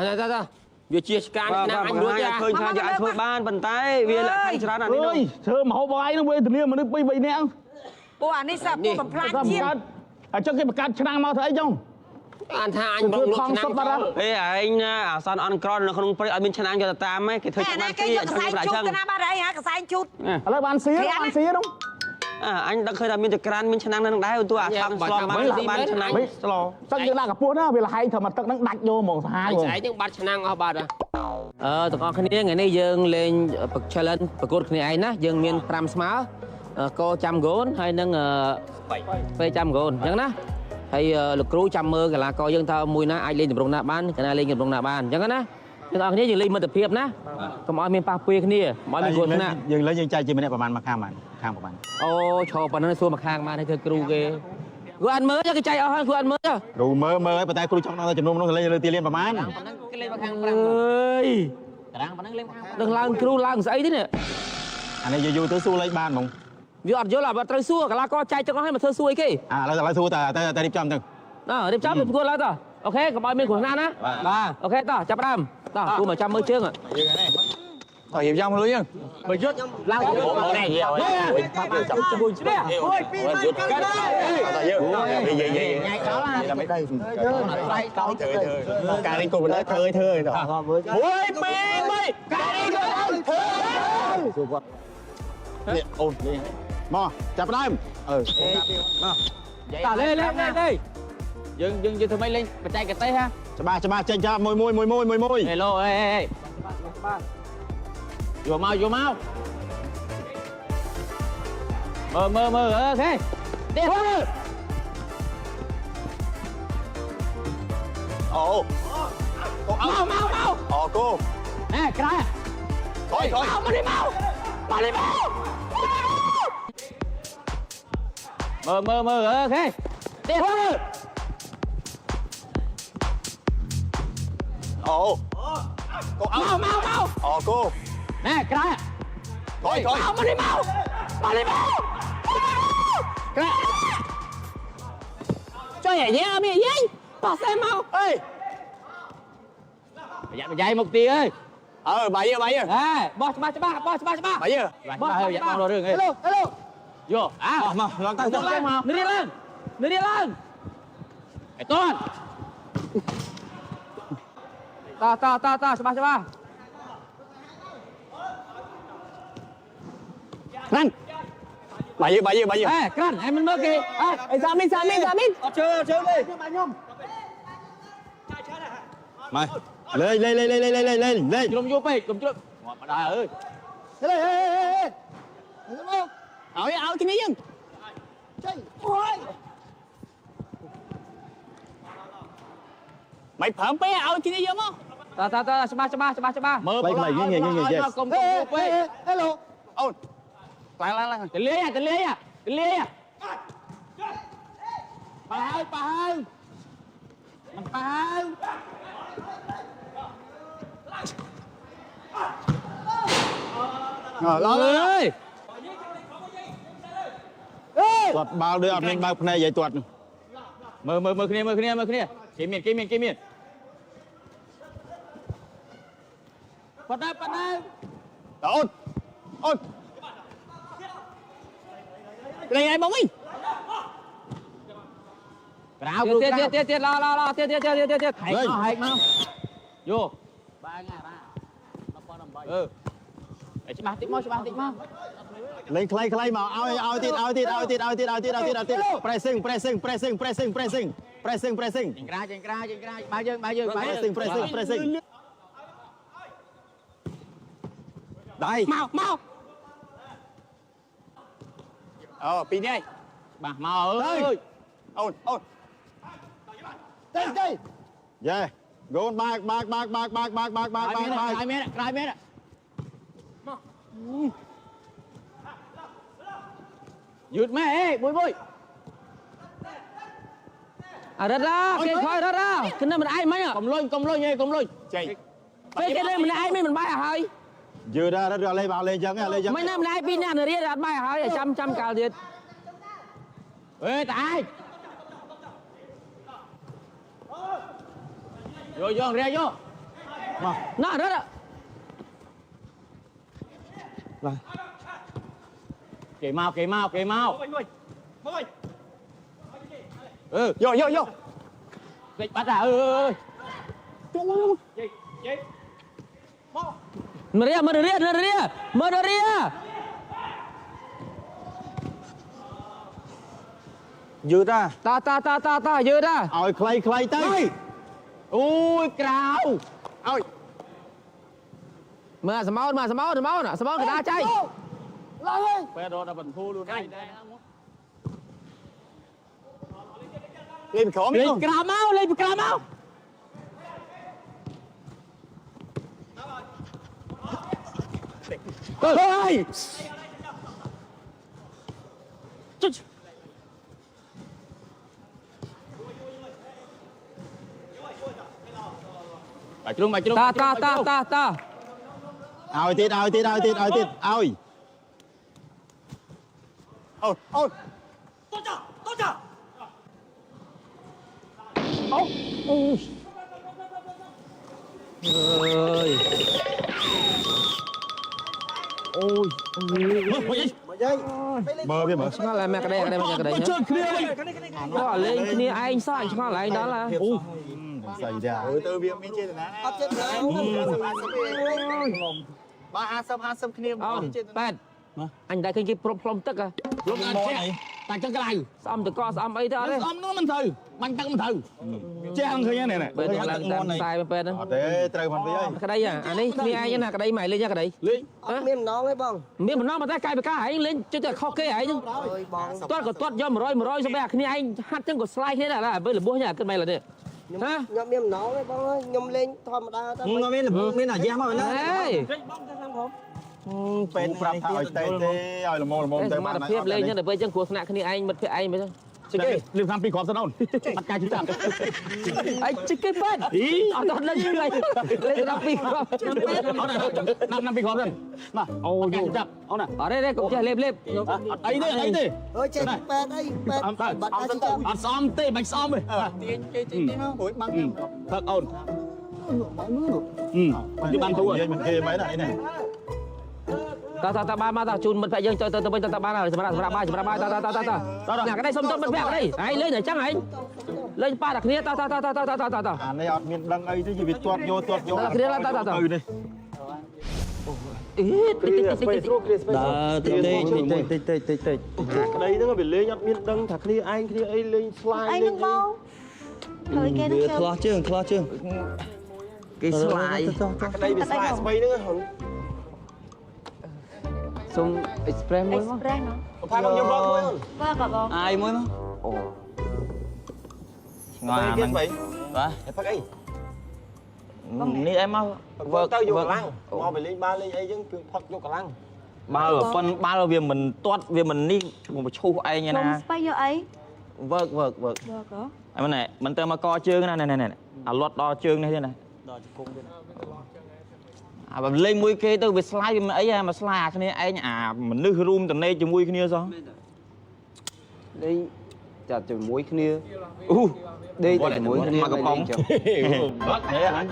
វាជាឆ្កានឆ្នាំងអញរួច ឃើញថាយើងអាចធ្វើបានប៉ុន្តែវាលក្ខខណ្ឌច្រើនអានេះ អើយធ្វើមហូបបាយហ្នឹងវេទនាមនុស្ស2 3នាក់ ពួកអានេះសាពួកបំផ្លាញជាតិ អញ្ចឹងគេបង្កើតឆ្នាំងមកធ្វើអីចឹង អានថាអញបងលក់ឆ្នាំង បាត់ អេឯងណាអាសន្នអន់ក្រនៅក្នុងព្រៃអត់មានឆ្នាំងយកទៅតាមទេគេធ្វើ តែ ច្បាស់ ណាគេ ទី យកកសែងជូតទៅណាបាត់ហើយហាកសែងជូត ឥឡូវបានស៊ីបានស៊ីនោះ អញដឹងឃើញថាមានចក្រានមានឆ្នាំងនៅនឹងដែរទោះអាថងស្លបានបានឆ្នាំងស្ល ទឹកយើងដាក់កពស់ណាវាលហែងធ្វើមកទឹកហ្នឹងដាច់យកហ្មងសាហាវ ស្អែកហ្នឹងបាត់ឆ្នាំងអស់បាត់ហ៎អឺទាំងអស់គ្នាថ្ងៃនេះយើងលេង challenge ប្រកួតគ្នាឯងណាយើងមាន5ស្មើកចាំហ្គោនហើយនឹងស្បៃចាំហ្គោនអញ្ចឹងណាហើយលោកគ្រូចាំមើលកីឡាករយើងថាមួយណាអាចលេងតម្រង់ណាបានកណាលេងតម្រង់ណាបានអញ្ចឹងណាទាំងអស់គ្នាយើងលេងមិត្តភាពណាកុំឲ្យមានប៉ះពាគ្នាកុំឲ្យមានគ្រោះថ្នាក់ យើងលេងយើងចែកជាម្នាក់ប្រហែលមកខាងបានខាងប្រហែល អូឈរប៉ុណ្ណឹងសួរមកខាងបានហើយធ្វើគ្រូគេគ្រូអានមើលគេចែកអស់ហើយគ្រូអានមើល គ្រូមើលមើលហើយប៉ុន្តែគ្រូចង់ដឹងថាចំនួនមនុស្សលេងលើទីលានប្រហែល គេលេងមកខាង អើយ តារាងប៉ុណ្ណឹងលេងមកខាង ដឹងឡើងគ្រូឡើងស្អីទេនេះ អានេះយូរៗទៅសួរលេងបានហ្មង វាអត់យល់អត់ត្រូវសួរកីឡាករចែកទាំងអស់ហើយមកធ្វើសួរអីគេ ឥឡូវសួរតែតែរៀបចំទៅ អើរៀបចំប្រកួតឡើងតោះអូខេកុំឲ្យមានគ្រោះថ្នាក់ណា បាទ អូខេតោះចាប់ដើមតោះគ្រូមកចាំមើលជើង យើងហ្នឹង តោះរៀបចំខ្លួនយើង បើយុទ្ធឡើង នេះនិយាយឲ្យប៉ាប់ចាំ មួយឈ្នះ1 2 3កាន់ដែរ តោះយើងនិយាយនិយាយញ៉ៃដល់ណាមិនដែរធ្វើធ្វើការនេះគោលបណ្ដោយធ្វើធ្វើតោះ 1 2 3ការីក៏ធ្វើ នេះអូននេះមកចាប់ដើមអឺ តើលេលេលេលេយើងយើងយើងធ្វើម៉េចលេងបច្ចេកទេសហ่ะ ច្បាស់ច្បាស់ចេញចាប់មួយមួយមួយមួយមួយមួយ ហេឡូអេអេយកមកយកមកមើលមើលមើលអូខេទៀត អូ មកមកមក អូគោ ណែក្រែ ថយថយ មកនេះមកមកនេះមកមើលមើលមើលអូខេទៀត អូគោ មកមកមក អូគោ ណែក្រែ ថយថយ មកនេះមកមកនេះមកក្រែចុយអាយ៉ាមីយាយប៉ាសេមក អេ ប្រយ័ត្នប្រយែងមកទីអើយ អើបាយបាយ ហេបោះច្បាស់ច្បាស់បោះច្បាស់ច្បាស់ បាយ បោះច្បាស់បងររឿងអី ហេឡូហេឡូ យកអា មកឡើងទៅ ឡើងមកនេះឡើងនេះឡើងអេតន តតតតច្បាស់ច្បាស់ ណាន់បាយបាយបាយ អេក្រាន់អេមិនមើលគេអេ អេសាមីនសាមីនសាមីន អត់ជើជើទេ មកលេងលេងលេងលេងលេងលេងលេងលេង ជ្រុំយូរពេកកុំជ្រុំងាប់ម្ដាយអើយ ហេហេហេហេមក ឲ្យឲ្យគ្នាយើង ចេញអូយ មិនប្រើពេកឲ្យគ្នាយើងមក តតតច្បាស់ច្បាស់ច្បាស់ច្បាស់ មើល ខ្លីៗងាយងាយងាយ កុំកុំយូរពេក ហេឡូ អូនឡើងឡើងឡើង តលាយតលាយតលាយប៉ាហើយប៉ាហើយមិនប៉ាហើយ ឡើង អើយ ទាត់បាល់ដូចអត់មានបើកភ្នែកយាយទាត់ មើលមើលមើលគ្នាមើលគ្នាមើលគ្នាគេមានគេមានគេមានប៉ាត់ដែរប៉ាត់ដែរ អូនអូន លេងឲ្យមកវិញ ក្រៅ ទៀតទៀតទៀតទៀតឡឡឡទៀតទៀតទៀតទៀតទៀត ហែកមកហែកមកយកបាងារ៉ាអឺច្បាស់តិចមកច្បាស់តិចមក លេងខ្លីខ្លីមកឲ្យឲ្យទៀតឲ្យទៀតឲ្យទៀតឲ្យទៀតឲ្យទៀតឲ្យទៀតឲ្យទៀត pressing pressing pressing pressing pressing pressing pressing ចេញក្រៅចេញក្រៅចេញក្រៅបើយើងបើយើងបើយើង pressing pressing pressing ដៃ មកមក អូពីរនេះ ច្បាស់មកអើយ អូនអូន ចេញចេញ យេហ្គូនបើកបើកបើកបើកបើកបើកបើកបើកបើកបើក ក្រោយមានក្រោយមានយឺតម៉ែអេមួយមួយ អរ៉ាគេខយរ៉ាគណមិនឯងមិញ កុំលុញកុំលុញអេកុំលុញ ចេញ ពេលគេលេងម្នាក់ឯងមិនបាយឲ្យហើយ យឺតរត់លេងបើលេងចឹងលេងចឹង មិនណាម្នាក់ឯងពីរនាក់នរៀនអត់បាយឲ្យហើយចាំចាំកាលទៀត អេតាឯងយកយករៀយក ណោះរត់ គេមកគេមកគេមកមួយអឺ យកយកយក លេចបាត់អើយ មរៀមរៀមរៀមរៀ យឺតហ่ะ តតតតតយឺត ឲ្យខ្លីខ្លីទៅ អូយក្រៅ ឲ្យ មើលសមោនមើលសមោនសមោនសមោនកដាចៃ ឡើងហើយ ពេលរត់ដល់បន្ធូរលូនឯងដែរ លេងក្រោម លេងក្រៅមកលេងក្រៅមក អើយ ចុច បាយជ្រុងបាយជ្រុង តតតតត ឲ្យទៀតឲ្យទៀតឲ្យទៀតឲ្យទៀតឲ្យអូនអូន អើយ អូយ មើលមើលវាមើល ឆ្ងល់ហើយមកក្តីក្តីមកក្តី ជើងគ្នាវិញ ដល់លេងគ្នាឯងសោះឆ្ងល់ឯងដល់ អូស្អីដែរទៅវាមានចេតនា អត់ចេតនា បើ50 50គ្នា អូនប៉ែតអញតែឃើញគេប្រុបផ្លុំទឹកហ៎ លំអត់ចេះតែចឹងក្តៅ ស្អំតកស្អំអីទៅអត់ទេ ស្អំនោះមិនត្រូវបាញ់ទឹកមិនត្រូវចេះអង្គឃើញហ្នឹង ពេលឡើងតាមខ្សែពេលហ្នឹង អត់ទេត្រូវមិនវិញហើយ ក្តីអានេះគ្នាឯងណាក្តីមកលេងក្តី លេង អត់មានម្ដងទេបង មានម្ដងប៉ុន្តែកាយបកាឯងលេងជិះតែខុសគេឯងទាត់ក៏ទាត់យក100 100សម្រាប់គ្នាឯងហាត់ចឹងក៏ស្លាយគ្នាដែរពេលរបួសញ៉ាគិតមិនឡើយនេះ ខ្ញុំខ្ញុំមានម្ដងទេបងអើយខ្ញុំលេងធម្មតាតែ ខ្ញុំមានមានអាយ៉ាមកណាពេលប្រាប់ថាឲ្យតេទេឲ្យល្មមល្មមទៅ សមត្ថភាពលេងចឹងដល់ពេលចឹងគ្រោះថ្នាក់គ្នាឯងមិត្តភក្តិឯងមិនចឹង ជិះគេលៀបតាមពីរគ្រាប់សិនអូនអត់កាយចាប់ អីជិះគេពេតអត់ដល់លេងលេងដល់ពីរគ្រាប់ អូនណាំណាំពីរគ្រាប់សិនណាអូយចាប់អូនណា អត់ទេកុំចេះលេបលេប អត់អីទេអីទេ អើយចេះពេតអីពេតបាត់អាចចាប់ អត់ស្អំទេមិនស្អំទេ ទាញគេចេញទីមករួចបាំង ផឹកអូនអឺបានទូ និយាយមិនគេមិនណានេះ តតតបានមកតជូនមិត្តភក្តិយើងទៅទៅវិញតតបានហើយសម្រាប់សម្រាប់បាយសម្រាប់បាយតតតតតណាក្តីសុំទោសមិត្តភក្តិក្តីឯងលេងតែចឹងឯងលេងប៉ះតែគ្នាតតតតតតតត អានេះអត់មានដឹងអីទេវាទាត់យកទាត់យក គ្នាតតត នេះ អេតិចតិចតិចតិច ដើរតិចតិច តិចតិចតិចតិចក្តីហ្នឹងវាលេងអត់មានដឹងថាគ្នាឯងគ្នាអីលេងស្លាយ អីនឹងបងហើយគេនឹង វាឆ្លោះជើងឆ្លោះជើងគេស្លាយ ក្តីវាស្លាយស្បៃហ្នឹងហ៎ សុំ express មួយមក express ណោះ ផាមកខ្ញុំបងមួយ បាទក៏បង អាយមួយមកអូឆ្ងល់ គេស្បៃ បាទ ផឹកអី នេះអីមក វើទៅយកកម្លាំងមកไปលេងបាល់លេងអីចឹងគឺផឹកយកកម្លាំង បាល់ប៉ុនបាល់វាមិនទាត់វាមិននេះមកឈូសឯងណា ស្បៃយកអី វើកវើកវើក វើកហ៎ អីមិនមិនទៅមកកជើងណាណែណែអាលាត់ដល់ជើងនេះទេណា ដល់ជង្គង់ទេណា អាបើលេងមួយគេទៅវាស្លាយវាមិនអីអាមកស្លាយអាគ្នាឯងអាមនុស្សរួមតនេជាមួយគ្នាសោះ លេងចាត់ជាមួយគ្នា អូ ដេកតែជាមួយគ្នា មកកំប៉ុង បាត់ហេហ្នឹង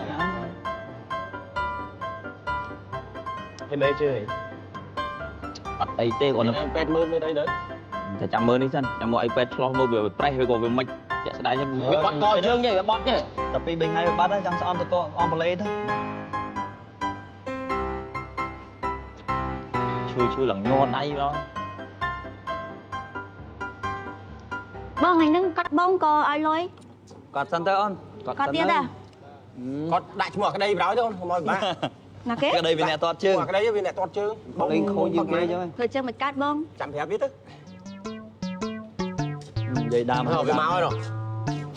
គេលេងជើង អត់អីទេគាត់ ពេទ្យមើលមានអីទៅ តែចាំមើលនេះសិនចាំមកអីពេទ្យឆ្លោះមើលវាប្រេះវាក៏វាមិនជាក់ស្ដែងវាបត់កជើងទេវាបត់ទេ តែពី3ថ្ងៃវាបាត់ហើយចាំស្អំទៅកអំប្លេទៅ ឈឺឈឺឡើងញ័រដៃបង បងថ្ងៃហ្នឹងកាត់បងក៏ឲ្យលុយ គាត់សិនទៅអូន គាត់ទៀតដែរ គាត់ដាក់ឈ្មោះក្តីប្រោយទៅអូនកុំឲ្យបាក់ ណាគេ ក្តីវាអ្នកទាត់ជើង ក្តីវាអ្នកទាត់ជើង លេងខូចយើងគេចឹង ធ្វើជើងមិនកាត់បង ចាំប្រាប់វាទៅ និយាយដើម វាមកហើយ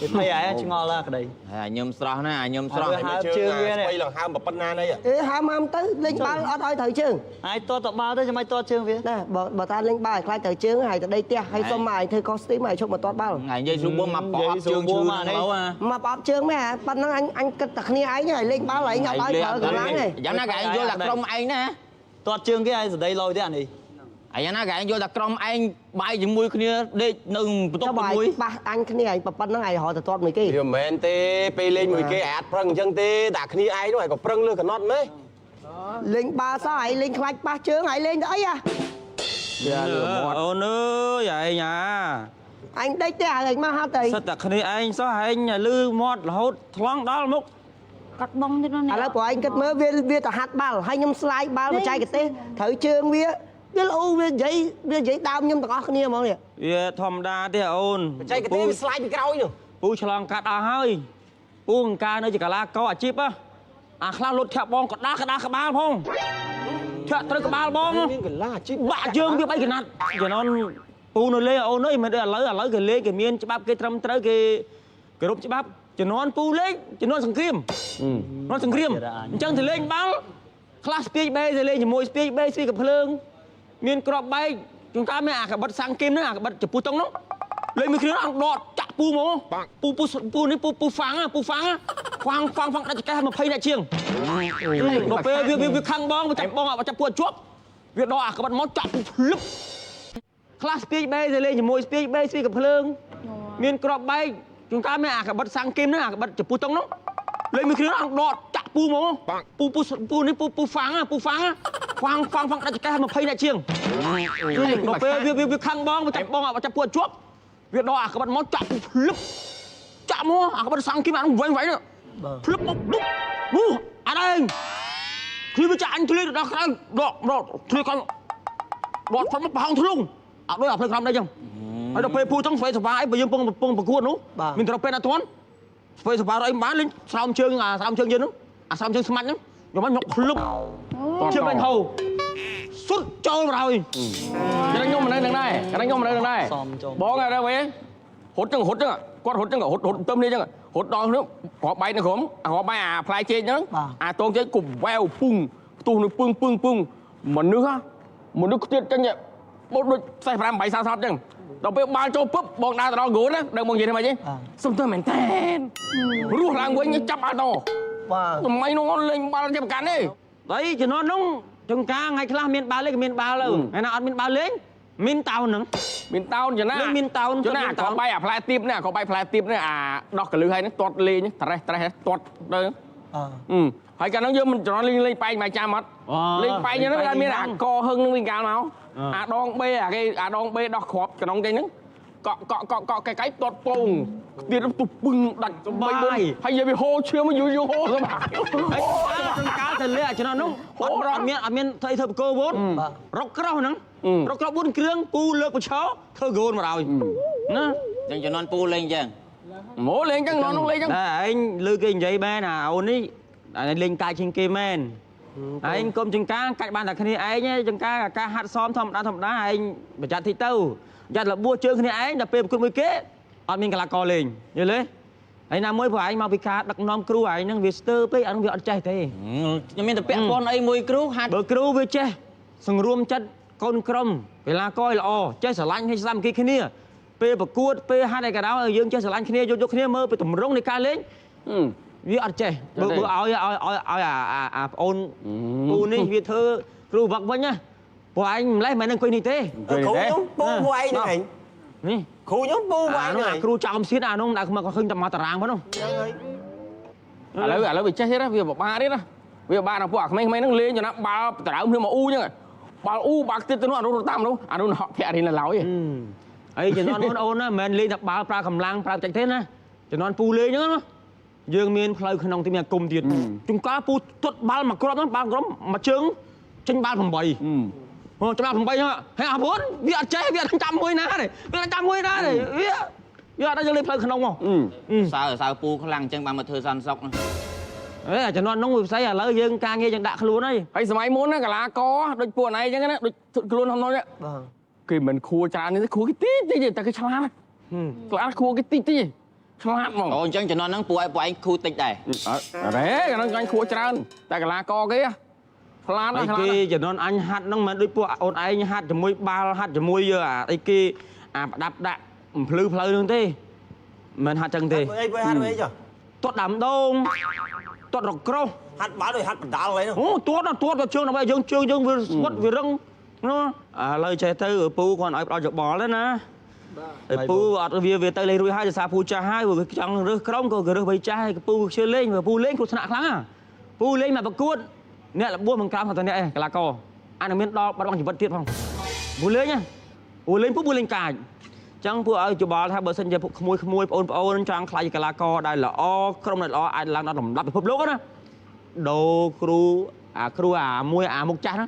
វាភ័យឯងឆ្ងល់ឡាក្តី ហើយញឹមស្រស់ណាញឹមស្រស់ ហើបជើងវានេះ ស្បៃឡើងហើមប៉ុណ្ណានេះ អេហើមហើមទៅលេងបាល់អត់ឲ្យត្រូវជើង ហើយទាត់តបាល់ទៅចាំឲ្យទាត់ជើងវា ណាបើតាលេងបាល់ឲ្យខ្លាចត្រូវជើងហើយទៅដីផ្ទះហើយសុំមកឲ្យធ្វើកូស្ទីមឲ្យឈប់មកទាត់បាល់ ថ្ងៃនិយាយស្រួលមកប្រអប់ជើងឈឺហ្នឹងឡូវ មកប្រអប់ជើងមែនប៉ុណ្ណឹងអញគិតតែគ្នាឯងហើយលេងបាល់ឯងអត់ឲ្យប្រើកម្លាំងទេ យ៉ាងណាក៏ឯងយល់តែក្រុមឯងណា ទាត់ជើងគេឲ្យសដីលយទេអានេះ អាយ៉ាងណាក៏ឯងយល់តែក្រុមឯងបាយជាមួយគ្នាដេកនៅបន្ទប់មួយ ប៉ះអញគ្នាឯងប៉ុណ្ណឹងឯងរត់ទៅទាត់មួយគេ វាមិនមែនទេពេលលេងមួយគេឯងអត់ប្រឹងអញ្ចឹងទេតែគ្នាឯងនោះឯងក៏ប្រឹងលើកណត់ម៉េះ លេងបាល់សោះឯងលេងខ្លាចប៉ះជើងឯងលេងទៅអីអា អូនអើយឯងអា អញដេកទេឯងមកហាត់ទៅ សិតតែគ្នាឯងសោះឯងលឺមាត់រហូតថ្លង់ដល់មុខ កាត់បងទៀតណា ឥឡូវព្រោះឯងគិតមើលវាទៅហាត់បាល់ហើយខ្ញុំស្លាយបាល់បច្ចេកទេសត្រូវជើងវាវាល្អវានិយាយវានិយាយដើមខ្ញុំទាំងអស់គ្នាហ្មងនេះ វាធម្មតាទេអូន បច្ចេកទេសវាស្លាយពីក្រោយនោះ ពូឆ្លងកាត់អស់ហើយពូអង្ការនៅជាកាឡាកោអាជីពអាខ្លះលុតធាក់បងកដាកដាក្បាលផងធាក់ត្រូវក្បាលបង មានកលាអាជីព បាក់ជើងវា3កណាត់ចំណនពូនៅលេអូនអើយមិនដូចឥឡូវគេលេគេមានច្បាប់គេត្រឹមត្រូវគេគោរពច្បាប់ជំនាន់ពូលេងជំនាន់សង្គ្រាមជំនាន់សង្គ្រាមអញ្ចឹងទៅលេងបាល់ខ្លះស្ពាយបេទៅលេងជាមួយស្ពាយបេស្ពាយកំភ្លើងមានក្របបែកជួនកាលមានអាកបិតសាំងគីមហ្នឹងអាកបិតចំពោះតុងនោះលេងមួយគ្រឿងអង្គដកចាក់ពូមកពូពូពូនេះពូពូហ្វាំងពូហ្វាំងហ្វាំងហ្វាំងហ្វាំងដាច់ចកេះ20អ្នកជាងដល់ពេលវាខឹងបងវាចាប់បងចាប់ពូជាប់វាដកអាកបិតមកចាក់ពូភ្លឹបខ្លះស្ពាយបេទៅលេងជាមួយស្ពាយបេស្ពាយកំភ្លើងមានក្របបែកជួនកាលមានអាកបិតសាំងគីមហ្នឹងអាកបិតចំពោះតុងនោះលេងមួយគ្រឿងអង្គដកចាក់ ពូមកពូពូពូនេះពូពូហ្វាំងពូហ្វាំងហ្វាំងហ្វាំងហ្វាំងដាច់ចកេះ20នាក់ជាងដល់ពេលវាខឹងបងវាចាប់បងចាប់ពួតជាប់វាដកអាក្បិតមកចាក់ពូភ្លឹបចាក់មកអាក្បិតសង្គីមអានោះវែងវែងភ្លឹបមកឌុបនោះអត់ឯងឃ្លីវាចាក់អញធ្លាយដល់ក្រៅដកដកធ្លាយខាងដកផុតមកប្រហោងធ្លុងអត់ដូចអាភ្លើងក្រោមដីចឹងហើយដល់ពេលពូចឹងស្វ័យសបាអីបើយើងពងពងប្រកួតនោះមានត្រូវពេលណាទាន់ស្វ័យសបារអីមិនបានលេងស្រោមជើងអាស្រោមជើងយើងនោះអាស្រោមជើងស្មាច់ហ្នឹងយកមកញុកភ្លឹបជើងបាញ់ហូសុទ្ធចូលមកហើយ ខ្ញុំមិននៅនឹងដែរខ្ញុំមិននៅនឹងដែរបងអត់វិញរត់ចឹងរត់ចឹងគាត់រត់ចឹងរត់រត់ទៅនេះចឹងរត់ដល់នោះគ្រាប់បែកនៅក្រុមគ្រាប់បែកអាផ្លែចេកហ្នឹងអាតងចេកគប់វែវពុងផ្ទុះនៅពឹងពឹងពឹងមនុស្សមនុស្សខ្ទៀតចឹងបូតដូច45 8 40ចឹងដល់ពេលបាល់ចូលពឹបបងដើរទៅដល់ហ្គោលណាដឹងបងនិយាយថាម៉េចទេសុំទៅមែនតែនរស់ឡើងវិញចាប់បាល់តបាទសម័យនោះលេងបាល់ជាប្រកាន់ទេ đấy ជំនាន់នោះចង្ការថ្ងៃខ្លះមានបាល់លេងមានបាល់ទៅថ្ងៃណាអត់មានបាល់លេងមានតោនហ្នឹងមានតោនចំណាមានតោនចំណាគ្រាប់បែកអាផ្លែទៀបនេះគ្រាប់បែកផ្លែទៀបនេះអាដោះកលឹះហើយហ្នឹងទាត់លេងត្រេះត្រេះទាត់ទៅហើយកាលហ្នឹងយើងមិនជំនាន់លេងលេងបែកមកចាំអត់លេងបែកហ្នឹងតែមានអាកហឹងហ្នឹងវិញកាលមកអាដងបេអាគេអាដងបេដោះគ្រាប់ក្នុងគេហ្នឹងកក់កក់កក់កក់កែកែទាត់ពងទៀតទុះពឹងដាច់3 4ហើយនិយាយវាហូរឈាមយូរយូរហូរទៅបាទ ចង្ការទៅលេអាជំនាន់នោះអត់មានអត់មានធ្វើអីធ្វើបកោវូនរកក្រោះហ្នឹងរកក្រោះ4គ្រឿងពូលើកបឆោធ្វើហ្គោលមកឲ្យណា ចឹងជំនាន់ពូលេងចឹង មកលេងចឹងនោះលេងចឹងតែឯងលើគេនិយាយមែនអាអូននេះលេងកាយជាងគេមែនឯងគុំចង្ការកាច់បានតែគ្នាឯងចង្ការការហាត់សមធម្មតាធម្មតាឯងប្រយ័ត្នតិចទៅប្រយ័ត្នរបួសជើងគ្នាឯងដល់ពេលប្រកួតមួយគេអត់មានកីឡាករលេងយល់ទេហើយណាមួយព្រោះឯងមកពីការដឹកនាំគ្រូឯងហ្នឹងវាស្ទើរពេកអានោះវាអត់ចេះទេខ្ញុំមានតែពាក់ព័ន្ធអីមួយគ្រូហាត់បើគ្រូវាចេះសង្រួមចិត្តកូនក្រុមកីឡាករឲ្យល្អចេះស្រឡាញ់ឲ្យសាមគ្គីគ្នាពេលប្រកួតពេលហាត់អីក៏ដោយយើងចេះស្រឡាញ់គ្នាយកយកគ្នាមើលពីទម្រង់នៃការលេងវាអត់ចេះបើឲ្យឲ្យឲ្យឲ្យអាប្អូនពូនេះវាធ្វើគ្រូវឹកវិញណាពួកឯងម្លេះមិននឹងអង្គុយនេះទេគ្រូខ្ញុំពូពួកឯងហ្នឹងឯងនេះគ្រូខ្ញុំពូពួកឯងហ្នឹងគ្រូចោមសៀតអានោះដាក់មកឃើញតែមកតារាងហ្នឹងឥឡូវឥឡូវវាចេះទៀតវាពិបាកទៀតណាវាពិបាកដល់ពួកអាក្មេងៗហ្នឹងលេងចំណាប់បាល់ដដើមគ្នាមកអ៊ូចឹងបាល់អ៊ូបាល់ទៀតទៅនោះអានោះតាមនោះអានោះហក់ធាក់រៀនឡើយអីជំនាន់អូនអូនណាមិនមែនលេងតែបាល់ប្រើកម្លាំងប្រើចិត្តទេណាជំនាន់ពូលេងហ្នឹងណាយើងមានផ្លូវក្នុងទីមានអាគមទៀតជួនកាលពូទាត់បាល់មួយគ្រាប់ហ្នឹងបាល់ក្រុមមួយជើងចេញបាល់8អូច្បាស់8ហ្នឹងហើយអាពុនវាអត់ចេះវាអត់ចាំមួយណាទេវាអត់ចាំមួយណាទេវាអត់ដល់យើងលេងផ្លូវក្នុងមក សើសើពូខ្លាំងអញ្ចឹងបានមកធ្វើសន្តិសុខអេជំនាន់នោះវាផ្សេងឥឡូវយើងការងារយើងដាក់ខ្លួនហើយហើយសម័យមុនណាកីឡាករដូចពួកណៃអញ្ចឹងណាដូចខ្លួនក្នុងនោះគេមិនខួរច្រើនទេខួរគេតិចតិចតែគេឆ្លាតឆ្លាតខួរគេតិចតិចឆ្លាតហ្មងអូអញ្ចឹងជំនាន់ហ្នឹងពួកឯងខួរតិចដែរអរេកាលហ្នឹងអញខួរច្រើនតែកីឡាករគេឆ្លាតណាស់គេជំនាន់អញហាត់ហ្នឹងមិនដូចពួកអូនឯងហាត់ជាមួយបាល់ហាត់ជាមួយអាអីគេអាប្រដាប់ដាក់ភ្លឺផ្លូវហ្នឹងទេមិនហាត់ចឹងទេអីហាត់អីចុះទាត់ដើមដូងទាត់រក្រោះហាត់បាល់ដូចហាត់បណ្ដាលអីនោះអូទាត់ទាត់ទៅជើងដើម្បីយើងជើងយើងវាស្វិតវារឹងនោះឥឡូវចេះទៅពូគាត់ឲ្យផ្ដល់យោបល់ទេណាហើយពូអត់វាទៅលេងរួចហើយដោយសារពូចាស់ហើយវាចង់រើសក្រុមក៏គេរើសវ័យចាស់ហើយពូជឿលេងពូលេងគ្រោះថ្នាក់ខ្លាំងណាពូលេងមកប្រកួតអ្នករបួសមិនក្រោមថាតអ្នកឯងកីឡាករអានឹងមានដល់បាត់បង់ជីវិតទៀតផងពូលេងណាពូលេងពូលេងកាចចឹងពូឲ្យយោបល់ថាបើសិនជាពួកក្មួយក្មួយបងប្អូនចង់ខ្លាចកីឡាករដែលល្អក្រុមដែលល្អអាចឡើងដល់លំដាប់ពិភពលោកណាដូរគ្រូអាគ្រូអាមួយអាមុខចាស់ណា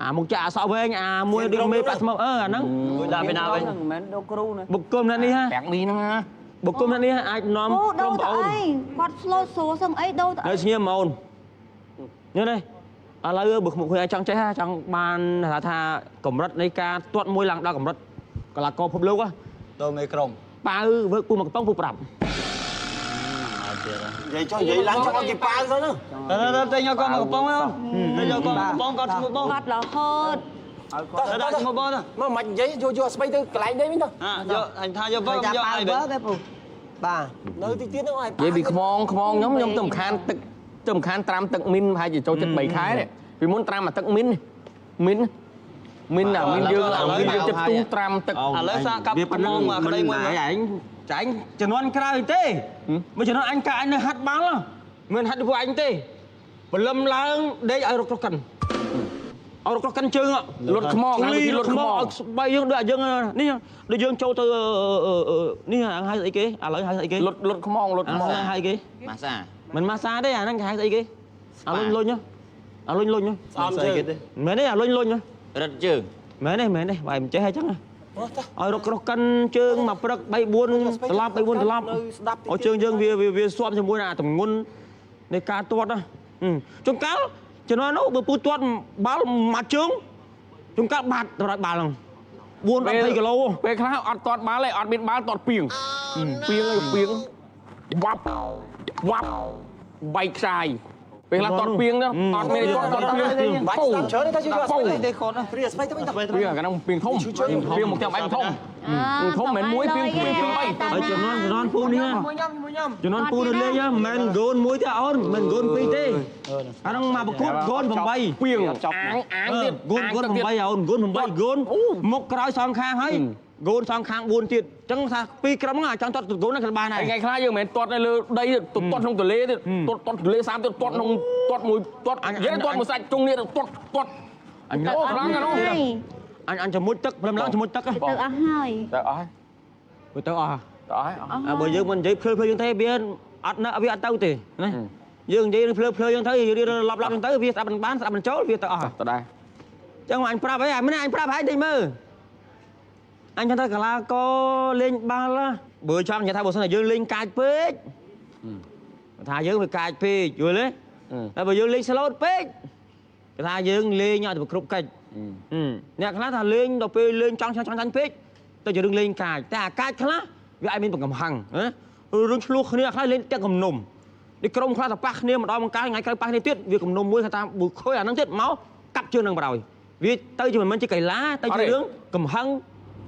អាមុខចាស់អាសក់វែងអាមួយដូចមេប្រាក់ស្មៅអឺអាហ្នឹងដាក់ពីណាវិញមិនមែនដូរគ្រូណាបុគ្គលម្នាក់នេះហ่ะ ប្រាំងនេះហ្នឹងណាបុគ្គលម្នាក់នេះអាចនាំក្រុមបងអូនគាត់ស្លូតស្រួលសឹងអីដូរនៅស្ងៀមអូននេះនេះឥឡូវបើក្មួយឯងចង់ចេះចង់បានថាកម្រិតនៃការទាត់មួយឡើងដល់កម្រិតកីឡាករពិភពលោក ទៅមេក្រុម ប៉ាវវើកពូមកកំប៉ុងពូប្រាប់ និយាយចុះនិយាយឡើងចង់ឲ្យគេប៉ាវទៅទៅទៅយកគាត់មកកំប៉ុងទៅយកគាត់មកកំប៉ុងគាត់ឈ្មោះបង គាត់រហូត ទៅដាក់ឈ្មោះបងទៅ មកមិននិយាយយកយកស្បៃទៅកន្លែងនេះវិញទៅ យកអញថាយកបងយកឲ្យវិញ ពូបាទ នៅទីទៀតហ្នឹងឲ្យ និយាយពីខ្មងខ្មងខ្ញុំខ្ញុំទៅរំខានទឹកទៅរំខានត្រាំទឹកមីនប្រហែលជាចូលចិត្ត3ខែនេះពីមុនត្រាំអាទឹកមីនមីនមីនអាមីនយើងអាមីនយើងចិត្តទូត្រាំទឹក ឥឡូវសាកកាប់ខ្មងមកក្តីមួយ ឯងចាញ់ជំនាន់ក្រោយទេមួយជំនាន់អញកាអញនៅហាត់បាល់មិនហាត់ពួកអញទេ ព្រលឹមឡើងដេកឲ្យរកក្រោះកិនឲ្យរកក្រោះកិនជើងលុតខ្មងលុតខ្មងឲ្យស្បែកយើងដូចយើងនេះដូចយើងចូលទៅនេះហៅស្អីគេឥឡូវហៅស្អីគេលុតលុតខ្មងលុតខ្មងហៅគេម៉ាសាមិនម៉ាសាទេអាហ្នឹងគេហៅស្អីគេអាលុញលុញអាលុញលុញស្អំជើងមែនទេអាលុញលុញរឹតជើងមែនទេមែនទេបាយមិនចេះអញ្ចឹងឲ្យរកក្រោះកិនជើងមកព្រឹក3 4ត្រឡប់3 4ត្រឡប់ឲ្យជើងយើងវាវាស៊ាំជាមួយនឹងអាទម្ងន់នៃការទាត់ណាជួនកាលជំនាន់នោះបើពូទាត់បាល់មួយជើងជួនកាលបាត់ទៅដល់បាល់ហ្នឹង4 20គីឡូពេលខ្លះអត់ទាត់បាល់ទេអត់មានបាល់ទាត់ពីងពីងឯងពីងវ៉ាប់វ៉ាប់បែកខ្សាយពេលខ្លះទាត់ពីងហ្នឹងអត់មានទាត់ទាត់ពីងបាច់ស្ដាប់ច្រើនទេថាជួយអត់ទេខនព្រាស្បៃទៅវិញពីងអាហ្នឹងពីងធំពីងមកចាំឯងធំធំមិនមួយពីងពីង3ហើយជំនាន់ពូនេះជំនាន់ពូនៅលេងមិនមែនហ្គោនមួយទេអូនមិនហ្គោនពីរទេអាហ្នឹងមកប្រកួតហ្គោន8ពីងអាងអាងទៀតហ្គោន8អូនហ្គោន8ហ្គោនមុខក្រោយសងខាងហើយហ្គោនសងខាង4ទៀតអញ្ចឹងថាពីរក្រុមហ្នឹងអាចចង់ទាត់ហ្គោនហ្នឹងក៏បានដែរថ្ងៃខ្លះយើងមិនមែនទាត់នៅលើដីទេទាត់ក្នុងទន្លេទេទាត់ទន្លេសាបទៀតទាត់ក្នុងទាត់មួយទាត់យើងទាត់មួយសាច់ជុងនេះទាត់ទាត់អញអូខ្លាំងណាស់អញជាមួយទឹកព្រមឡើងជាមួយទឹកទៅអស់ហើយទៅអស់ហើយទៅអស់ទៅអស់ហើយបើយើងមិននិយាយភ្លើភ្លើយើងទេវាអត់វាអត់ទៅទេណាយើងនិយាយភ្លើភ្លើយើងទៅរៀនឡប់ឡប់យើងទៅវាស្ដាប់មិនបានស្ដាប់មិនចូលវាទៅអស់ទៅដែរអញ្ចឹងអញប្រាប់អីអានេះអញប្រាប់ហើយតិចមើលអញចង់ថាកីឡាករលេងបាល់បើចង់និយាយថាបើសិនតែយើងលេងកាចពេកថាយើងវាកាចពេកយល់ទេតែបើយើងលេងស្លូតពេកគេថាយើងលេងឲ្យតែគ្រប់កិច្ចអ្នកខ្លះថាលេងដល់ពេលលេងចង់ចាញ់ពេកទៅជារឿងលេងកាចតែអាកាចខ្លះវាអាចមានកំហឹងណារឿងឆ្លោះគ្នាខ្លះលេងទាំងគំនុំនេះក្រុមខ្លះទៅប៉ះគ្នាម្ដងម្កាលថ្ងៃក្រោយប៉ះគ្នាទៀតវាគំនុំមួយគេថាបើខូចអាហ្នឹងទៀតមកកាប់ជើងនឹងបណ្ដោយវាទៅជាមិនមែនជាកីឡាទៅជារឿងកំហឹង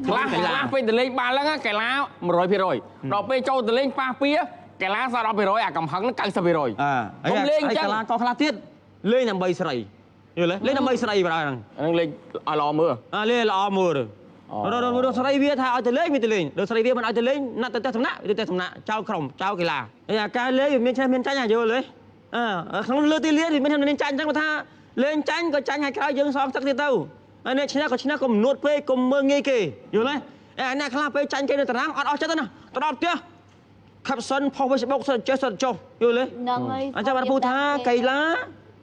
ខ្លះខ្លះពេលទៅលេងបាល់ហ្នឹងកីឡា 100% ដល់ពេលចូលទៅលេងប៉ះពៀកីឡាសល់ 10% អាកំហឹងហ្នឹង 90% អឺលេងចឹងកីឡាករខ្លះទៀតលេងដើម្បីស្រីយល់ទេលេងដើម្បីស្រីបណ្ដោយហ្នឹងហ្នឹងលេងឲ្យល្អមើលអើលេងល្អមើលដល់ស្រីវាថាឲ្យទៅលេងវាទៅលេងដល់ស្រីវាមិនឲ្យទៅលេងណាត់ទៅផ្ទះសំណាក់ទៅផ្ទះសំណាក់ចោលក្រុមចោលកីឡាហើយអាការលេងវាមានឈ្នះមានចាញ់អាយល់ទេអឺក្នុងលើទីលានវាមានមានចាញ់អញ្ចឹងគាត់ថាលេងចាញ់ក៏ចាញ់ហើយក្រោយយើងសងសឹកទៀតទៅហើយអ្នកឈ្នះក៏ឈ្នះកុំនួតពេកកុំមើងងាយគេយល់ទេអាអ្នកខ្លះពេលចាញ់គេនៅតារាងអត់អស់ចិត្តទេណាទៅដល់ផ្ទះ caption ផុស Facebook សិតចេះសិតចុះយល់ទេហ្នឹងហើយអញ្ចឹងបានពូថាកីឡា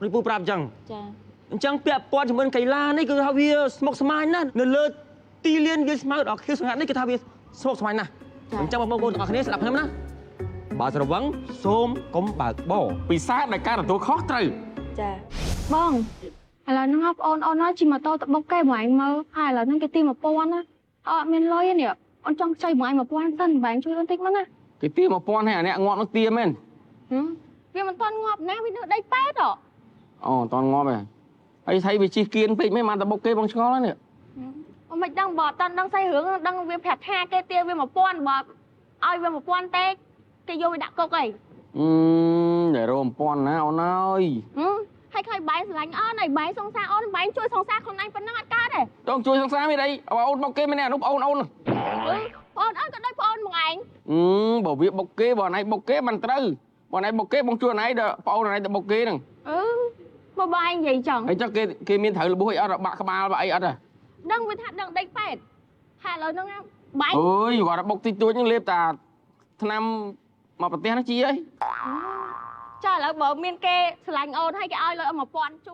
ដូចពូប្រាប់អញ្ចឹងចាអញ្ចឹងពាក់ព័ន្ធជាមួយកីឡានេះគឺថាវាស្មុគស្មាញណាស់នៅលើទីលានវាស្មៅដល់ខៀវស្ងាត់នេះគឺថាវាស្មុគស្មាញណាស់អញ្ចឹងបងប្អូនទាំងអស់គ្នាស្ដាប់ខ្ញុំណាបើស្រវឹងសូមកុំបើកបរពិសាដោយការទទួលខុសត្រូវចាបងឥឡូវហ្នឹងបងអូនជិះម៉ូតូទៅបុកគេបងឯងមើលហើយឥឡូវហ្នឹងគេទី1000ណាអត់មានលុយទេនេះអូនចង់ខ្ចីបងឯង1000សិនបងឯងជួយអូនតិចមកណាគេទី1000ហើយអាអ្នកងាប់នោះទាមែនវាមិនទាន់ងាប់ណាវានៅដីពេទ្យអូអត់ទាន់ងាប់ទេហើយថៃវាជិះគៀនពេកមែនបានតែបុកគេបងឆ្ងល់ហ្នឹងនេះអូមិនដឹងបើអត់ដឹងស្អីរឿងដឹងវាប្រាប់ថាគេទាវា1000បើឲ្យវា1000ទេគេយកវាដាក់គុកអីតែរក1000ណាអូនអើយហើយខ្លាចបែងស្រឡាញ់អូនហើយបែងសង្សារអូនបែងជួយសង្សារខ្លួនឯងប៉ុណ្ណឹងអត់កើតទេចង់ជួយសង្សារមានអីអូនបុកគេមែនទេអានោះប្អូនអូន ប្អូនអូនក៏ដូចប្អូនមកឯងបើវាបុកគេបើណៃបុកគេមិនត្រូវបើណៃបុកគេបងជួយណៃដល់ប្អូនណៃទៅបុកគេហ្នឹងអឺបើបែងនិយាយចឹងហើយចុះគេមានត្រូវរបួសអីអត់បាក់ក្បាលបាក់អីអត់ទេដឹងវាថាដឹងដេកពេទ្យហើយឥឡូវហ្នឹងបែងអើយគាត់បុកតិចតួចហ្នឹងលេបតាថ្នាំមកប្រទេសហ្នឹងជីអីចាឥឡូវបើមានគេស្រឡាញ់អូនហើយគេឲ្យលុយអូន1000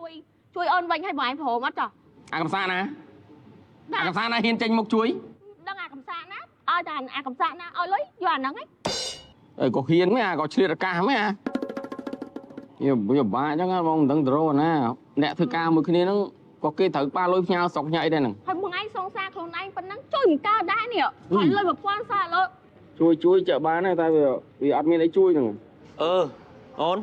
ជួយអូនវិញហើយបងឯងព្រមអត់ចាអាកំសាណាអាកំសាណាហ៊ានចេញមកជួយដឹងអាកំសាណាឲ្យតែអាកំសាណាឲ្យលុយយកអាហ្នឹងឯងអីក៏ហ៊ានមែនអាក៏ឆ្លៀតឱកាសមែនអាវាបាក់អញ្ចឹងបងមិនដឹងទៅរកណាអ្នកធ្វើការមួយគ្នាហ្នឹងក៏គេត្រូវប៉ាលុយផ្ញើស្រុកញ៉ៃដែរហ្នឹងហើយបងឯងសងសារខ្លួនឯងប៉ុណ្ណឹងជួយមិនកើតដែរនេះហើយលុយ1000សោះឥឡូវជួយចាក់បានដែរតែវាអត់មានអីជួយហ្នឹងអឺអូន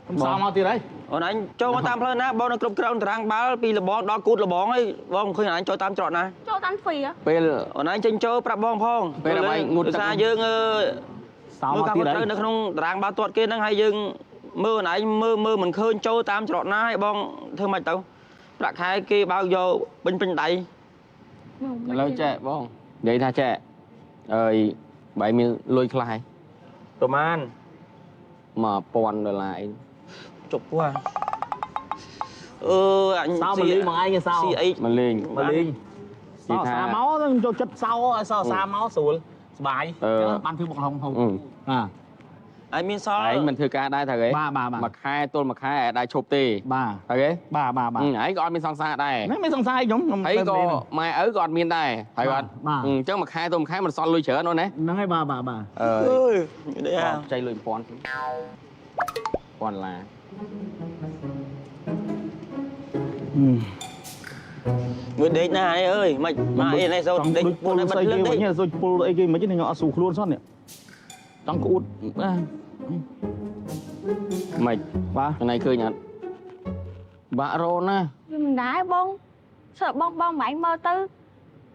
កំសោមកទៀតហើយអូនអញចូលមកតាមផ្លូវណាបងនៅគ្រប់ក្រោមតារាងបាល់ពីលបងដល់គូតលបងហើយបងមិនឃើញអញចូលតាមច្រកណាចូលតាមទ្វារពេលអូនអញចេញចូលប្រាប់បងផងពេលអ្វីងូតទឹកយើងសោមកទៀតហើយនៅក្នុងតារាងបាល់ទាត់គេហ្នឹងហើយយើងមើលអូនឯងមើលមិនឃើញចូលតាមច្រកណាហើយបងធ្វើម៉េចទៅប្រាក់ខែគេបើកយកពេញពេញដៃឥឡូវចែកបងនិយាយថាចែកអើយបើមានលុយខ្លះហើយប្រហែល $1000 អី ជប់ពោះអញ សោមកលេងមកឯងសោ ស៊ីអី មកលេង មកលេងសោសាមកខ្ញុំចូលចិត្តសោឲ្យសោសាមកស្រួលសบายបានធ្វើបុកហុងហុងបាទ ឯងមានសល់ ឯងមិនធ្វើការដែរត្រូវទេ បាទបាទ មួយខែទល់មួយខែឯងដែរឈប់ទេ បាទ ត្រូវទេ បាទបាទបាទ ឯងក៏អត់មានសង្សារដែរ នេះមានសង្សារខ្ញុំខ្ញុំ ហើយក៏ម៉ែឪក៏អត់មានដែរហើយអត់អញ្ចឹងមួយខែទល់មួយខែមិនសល់លុយច្រើនអូនណា ហ្នឹងហើយបាទបាទបាទ អើយចៃលុយ1000 1000ឡា មួយដេកណាអើយមិនមកអីនេះសូដេក ពុលស្អីគេវិញសូពុលអីគេមិនខ្ញុំអត់ស៊ូខ្លួនសោះនេះចង់ក្អួត មិន បាទ ថ្ងៃឃើញអត់បាក់រោណា វាមិនដែរបងសើបងបងម៉ែងមើលទៅ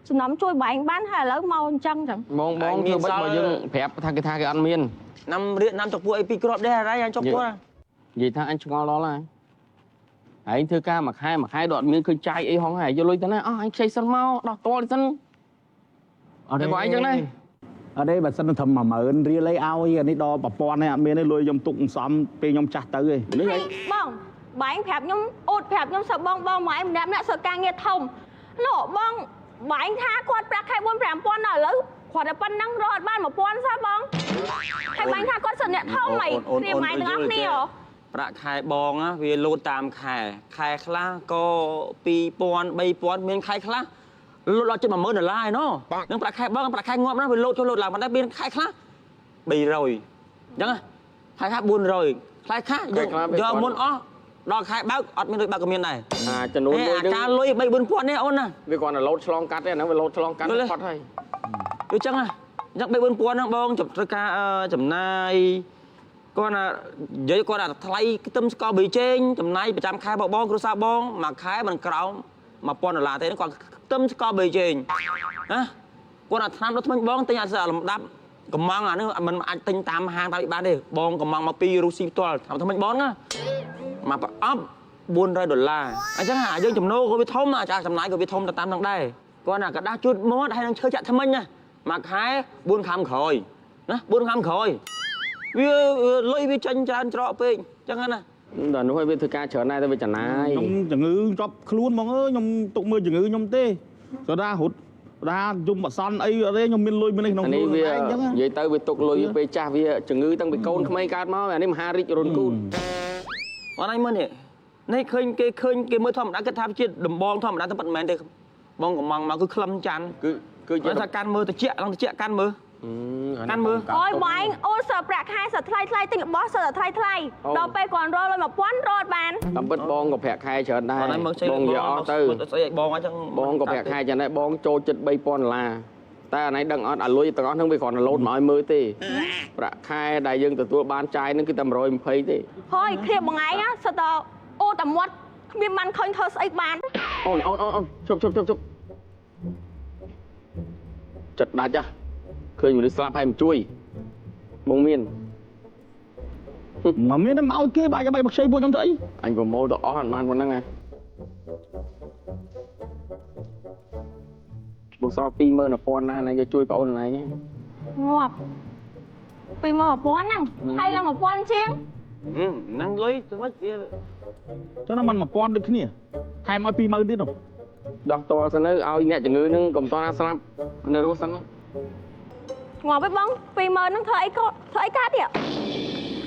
សំណំជួយបែងបានហើយឥឡូវមកអញ្ចឹងចឹង បងបងធ្វើមិនបើយើងប្រាប់ថាគេថាគេអត់មាន ណាំរៀកណាំចុកពោះអីពីរគ្រាប់ដែរអីអញចុកពោះ និយាយថាអញឆ្ងល់ដល់ហើយឯងធ្វើការមួយខែមួយខែដល់អត់មានឃើញចាយអីហងហើយយកលុយទៅណាអស់អញខ្ចីសិនមកដោះតលសិនអត់ទេបងឯងចឹងណា អត់ទេបើសិនត្រឹម10000រៀលអីឲ្យអានេះដល់1000នេះអត់មានទេលុយខ្ញុំទុកសំពេលខ្ញុំចាស់ទៅឯង នេះឯង បងបែងប្រាប់ខ្ញុំអ៊ូតប្រាប់ខ្ញុំសើបងបងម៉ែម្នាក់ម្នាក់សើការងារធំនោះបងបែងថាគាត់ប្រាក់ខែ4 5000ដល់ឥឡូវគាត់តែប៉ុណ្ណឹងរត់បាន1000សោះបងហើយបែងថាគាត់សិនអ្នកធំហីគ្នាម៉ែទាំងអស់គ្នា ប្រាក់ខែបងវាលោតតាមខែខែខ្លះក៏2000 3000មានខែខ្លះលោតដល់ជិត10000ដុល្លារឯណោះនឹងប្រាក់ខែបងប្រាក់ខែងាប់ណាស់វាលោតចុះលោតឡើងប៉ុន្តែមានខែខ្លះ300អញ្ចឹងខែខ្លះ400ខែខ្លះយកមុនអស់ដល់ខែបើកអត់មានលុយបើកក៏មានដែរ អាចំនួនលុយ នឹងការលុយ3 4000នេះអូនណា វាគ្រាន់តែលោតឆ្លងកាត់ទេអាហ្នឹងវាលោតឆ្លងកាត់ផុតហើយ អញ្ចឹងណាអញ្ចឹង3 4000ហ្នឹងបងត្រូវការចំណាយគាត់ណានិយាយគាត់ថាថ្លៃខ្ទឹមស្ករប៊ីចេងចំណាយប្រចាំខែបងគ្រួសារបងមួយខែមិនក្រោម1000ដុល្លារទេគាត់ខ្ទឹមស្ករប៊ីចេងណាគាត់ថាថ្នាំដុសធ្មេញបងទិញអាលំដាប់កំងអានេះមិនអាចទិញតាមហាងតាមបានទេបងកំងមកពីរុស្ស៊ីផ្ទាល់ថ្នាំធ្មេញបងណាមកប្រអប់400ដុល្លារអញ្ចឹងអាយើងចំណូលក៏វាធំអាចចំណាយក៏វាធំទៅតាមនឹងដែរគាត់ណាกระดาษជូតមាត់ហើយនឹងឈើចាក់ធ្មេញណាមួយខែ4ខាំក្រោយណា4ខាំក្រោយវាលុយវាចេញច្រើនច្រកពេកអញ្ចឹងណា ដល់នោះឲ្យវាធ្វើការច្រើនដែរតែវាចំណាយ ខ្ញុំជំងឺជាប់ខ្លួនហ្មងអើយខ្ញុំទុកមើលជំងឺខ្ញុំទេសូដារត់ដាយំអសន្នអីអត់ទេខ្ញុំមានលុយមាននេះក្នុងខ្លួននេះវានិយាយទៅវាទុកលុយពេលចាស់វាជំងឺតាំងពីកូនក្មេងកើតមកអានេះមហារាជរុនគូន អត់អញមើលនេះនេះឃើញគេឃើញគេមើលធម្មតាគិតថាជាដំបងធម្មតាតែប៉ុតមិនមែនទេបងកំងមកគឺក្លឹមច័ន្ទគឺថាកាន់មើលតិចឡើងតិចកាន់មើលកាន់មើល អូយបងអូនសើប្រាក់ខែសើថ្លៃថ្លៃទិញរបស់សើថ្លៃថ្លៃដល់ពេលគាត់រកលុយ1000រត់បាន តាមពិតបងក៏ប្រាក់ខែច្រើនដែរបងនិយាយអស់ទៅ ស្អីឲ្យបងអញ្ចឹង បងក៏ប្រាក់ខែច្រើនដែរបងចូលចិត្ត3000ដុល្លារតែអានេះដឹងអត់អាលុយទាំងអស់ហ្នឹងវាគ្រាន់តែលោតមកឲ្យមើលទេប្រាក់ខែដែលយើងទទួលបានចាយហ្នឹងគឺតែ120ទេ ហើយគ្នាបងឯងសើតអូតែមាត់គ្មានបានខុញធ្វើស្អីបាន អូនអូនអូនជប់ជប់ជប់ជប់ចិត្តដាច់ហ៎ឃើញមនុស្សស្លាប់ហើយមិនជួយបងមាន មកមានមកឲ្យគេបាច់បាច់ខ្ចីពួកខ្ញុំទៅអី អញប្រមូលទៅអស់អត់បានប៉ុណ្ណឹងហ៎បងសល់21000ណាណាយកជួយប្អូនណៃ ងាប់21000ហ្នឹងហើយឡើង1000ជាង ហ្នឹងលុយទៅមិនវា ចឹងណាមិន1000ដូចគ្នាថែមឲ្យ20000ទៀត ដោះតសិនទៅឲ្យអ្នកជំងឺហ្នឹងកុំតណាស្លាប់នៅរស់សិន ងាប់ឯងបង20000ហ្នឹងធ្វើអីក៏ធ្វើអីកាត់ទៀត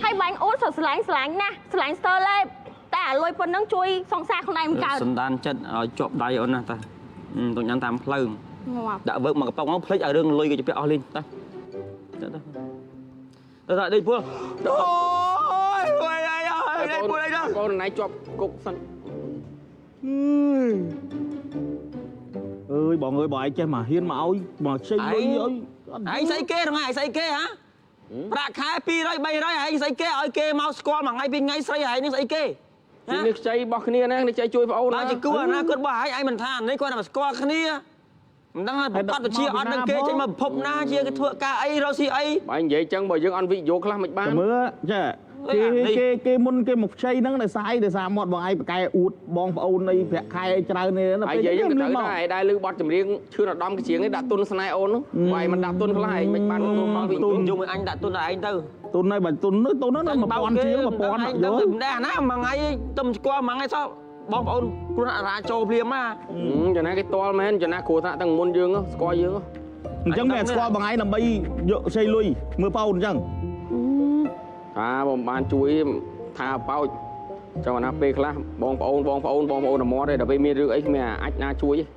ហើយបាញ់អូនស្រឡាញ់ស្រឡាញ់ណាស់ស្រឡាញ់ស្ទើរលេបតែអាលុយប៉ុណ្ណឹងជួយសង្សារខ្លួនឯងមិនកើត សន្តានចិត្តឲ្យជាប់ដៃអូនណាតាទៅញ៉ាំតាមផ្លូវ ងាប់ ដាក់វើកមកកំប៉ុងមកភ្លេចឲ្យរឿងលុយគេជពាក់អស់លីងទៅទៅទៅដេកពួលអូយអើយអើយដេកពួលអីដល់ បងណៃជាប់គុកសិន អើយបងអើយបងឯងចេះមកហ៊ានមកឲ្យមកខ្ចីលុយឲ្យ ឯងស្អីគេហ្នឹងឯងស្អីគេហ៎ប្រាក់ខែ200 300ឯងស្អីគេឲ្យគេមកស្គាល់មួយថ្ងៃពីរថ្ងៃស្រីឯងនឹងស្អីគេ នេះខ្ចីរបស់គ្នាណានេះខ្ចីជួយប្អូន ណាជាគូអនាគតរបស់ឯងឯងមិនថានេះគាត់តែមកស្គាល់គ្នាមិនដឹងថាប្រកាសវិជាអត់នឹងគេចេញមកពិភពណាជាគេធ្វើការអីរកស៊ីអី បើនិយាយចឹងបើយើងអត់វិយោខ្លះមិនបាន មើលចាគេគេមុនគេមកខ្ចីហ្នឹងដោយសារអីដោយសារមាត់បងឯងប្រកែអួតបងប្អូនអីប្រាក់ខែច្រើននេះ ហើយនិយាយយើងក៏ត្រូវដែរដែរឮបទចម្រៀងឈឿនឧត្តមច្រៀងឯងដាក់ទុនស្នេហ៍អូនបើឯងមិនដាក់ទុនខ្លះឯងមិនបានទទួលផលវិញ យំឲ្យអញដាក់ទុនដល់ឯងទៅ ទុនហើយបើទុននោះទុនហ្នឹង1000ជាង1000 យល់មិនដែរណាមួយថ្ងៃទៅស្គាល់មួយថ្ងៃសោះបងប្អូនគ្រោះអារាចូលភ្លាមណា ចំណាគេតល់មែនចំណាគ្រោះថ្នាក់តាំងមុនយើងស្គាល់យើង អញ្ចឹងមិនស្គាល់បងឯងដើម្បីយកខ្ចីលុយមើលបងអូនអញ្ចឹង ថាបងបានជួយថាប៉ោចចង់ណាពេលខ្លះបងប្អូនបងប្អូនបងប្អូនតែមាត់ទេដល់ពេលមានរឿងអីគ្មានអាចណាជួយទេ។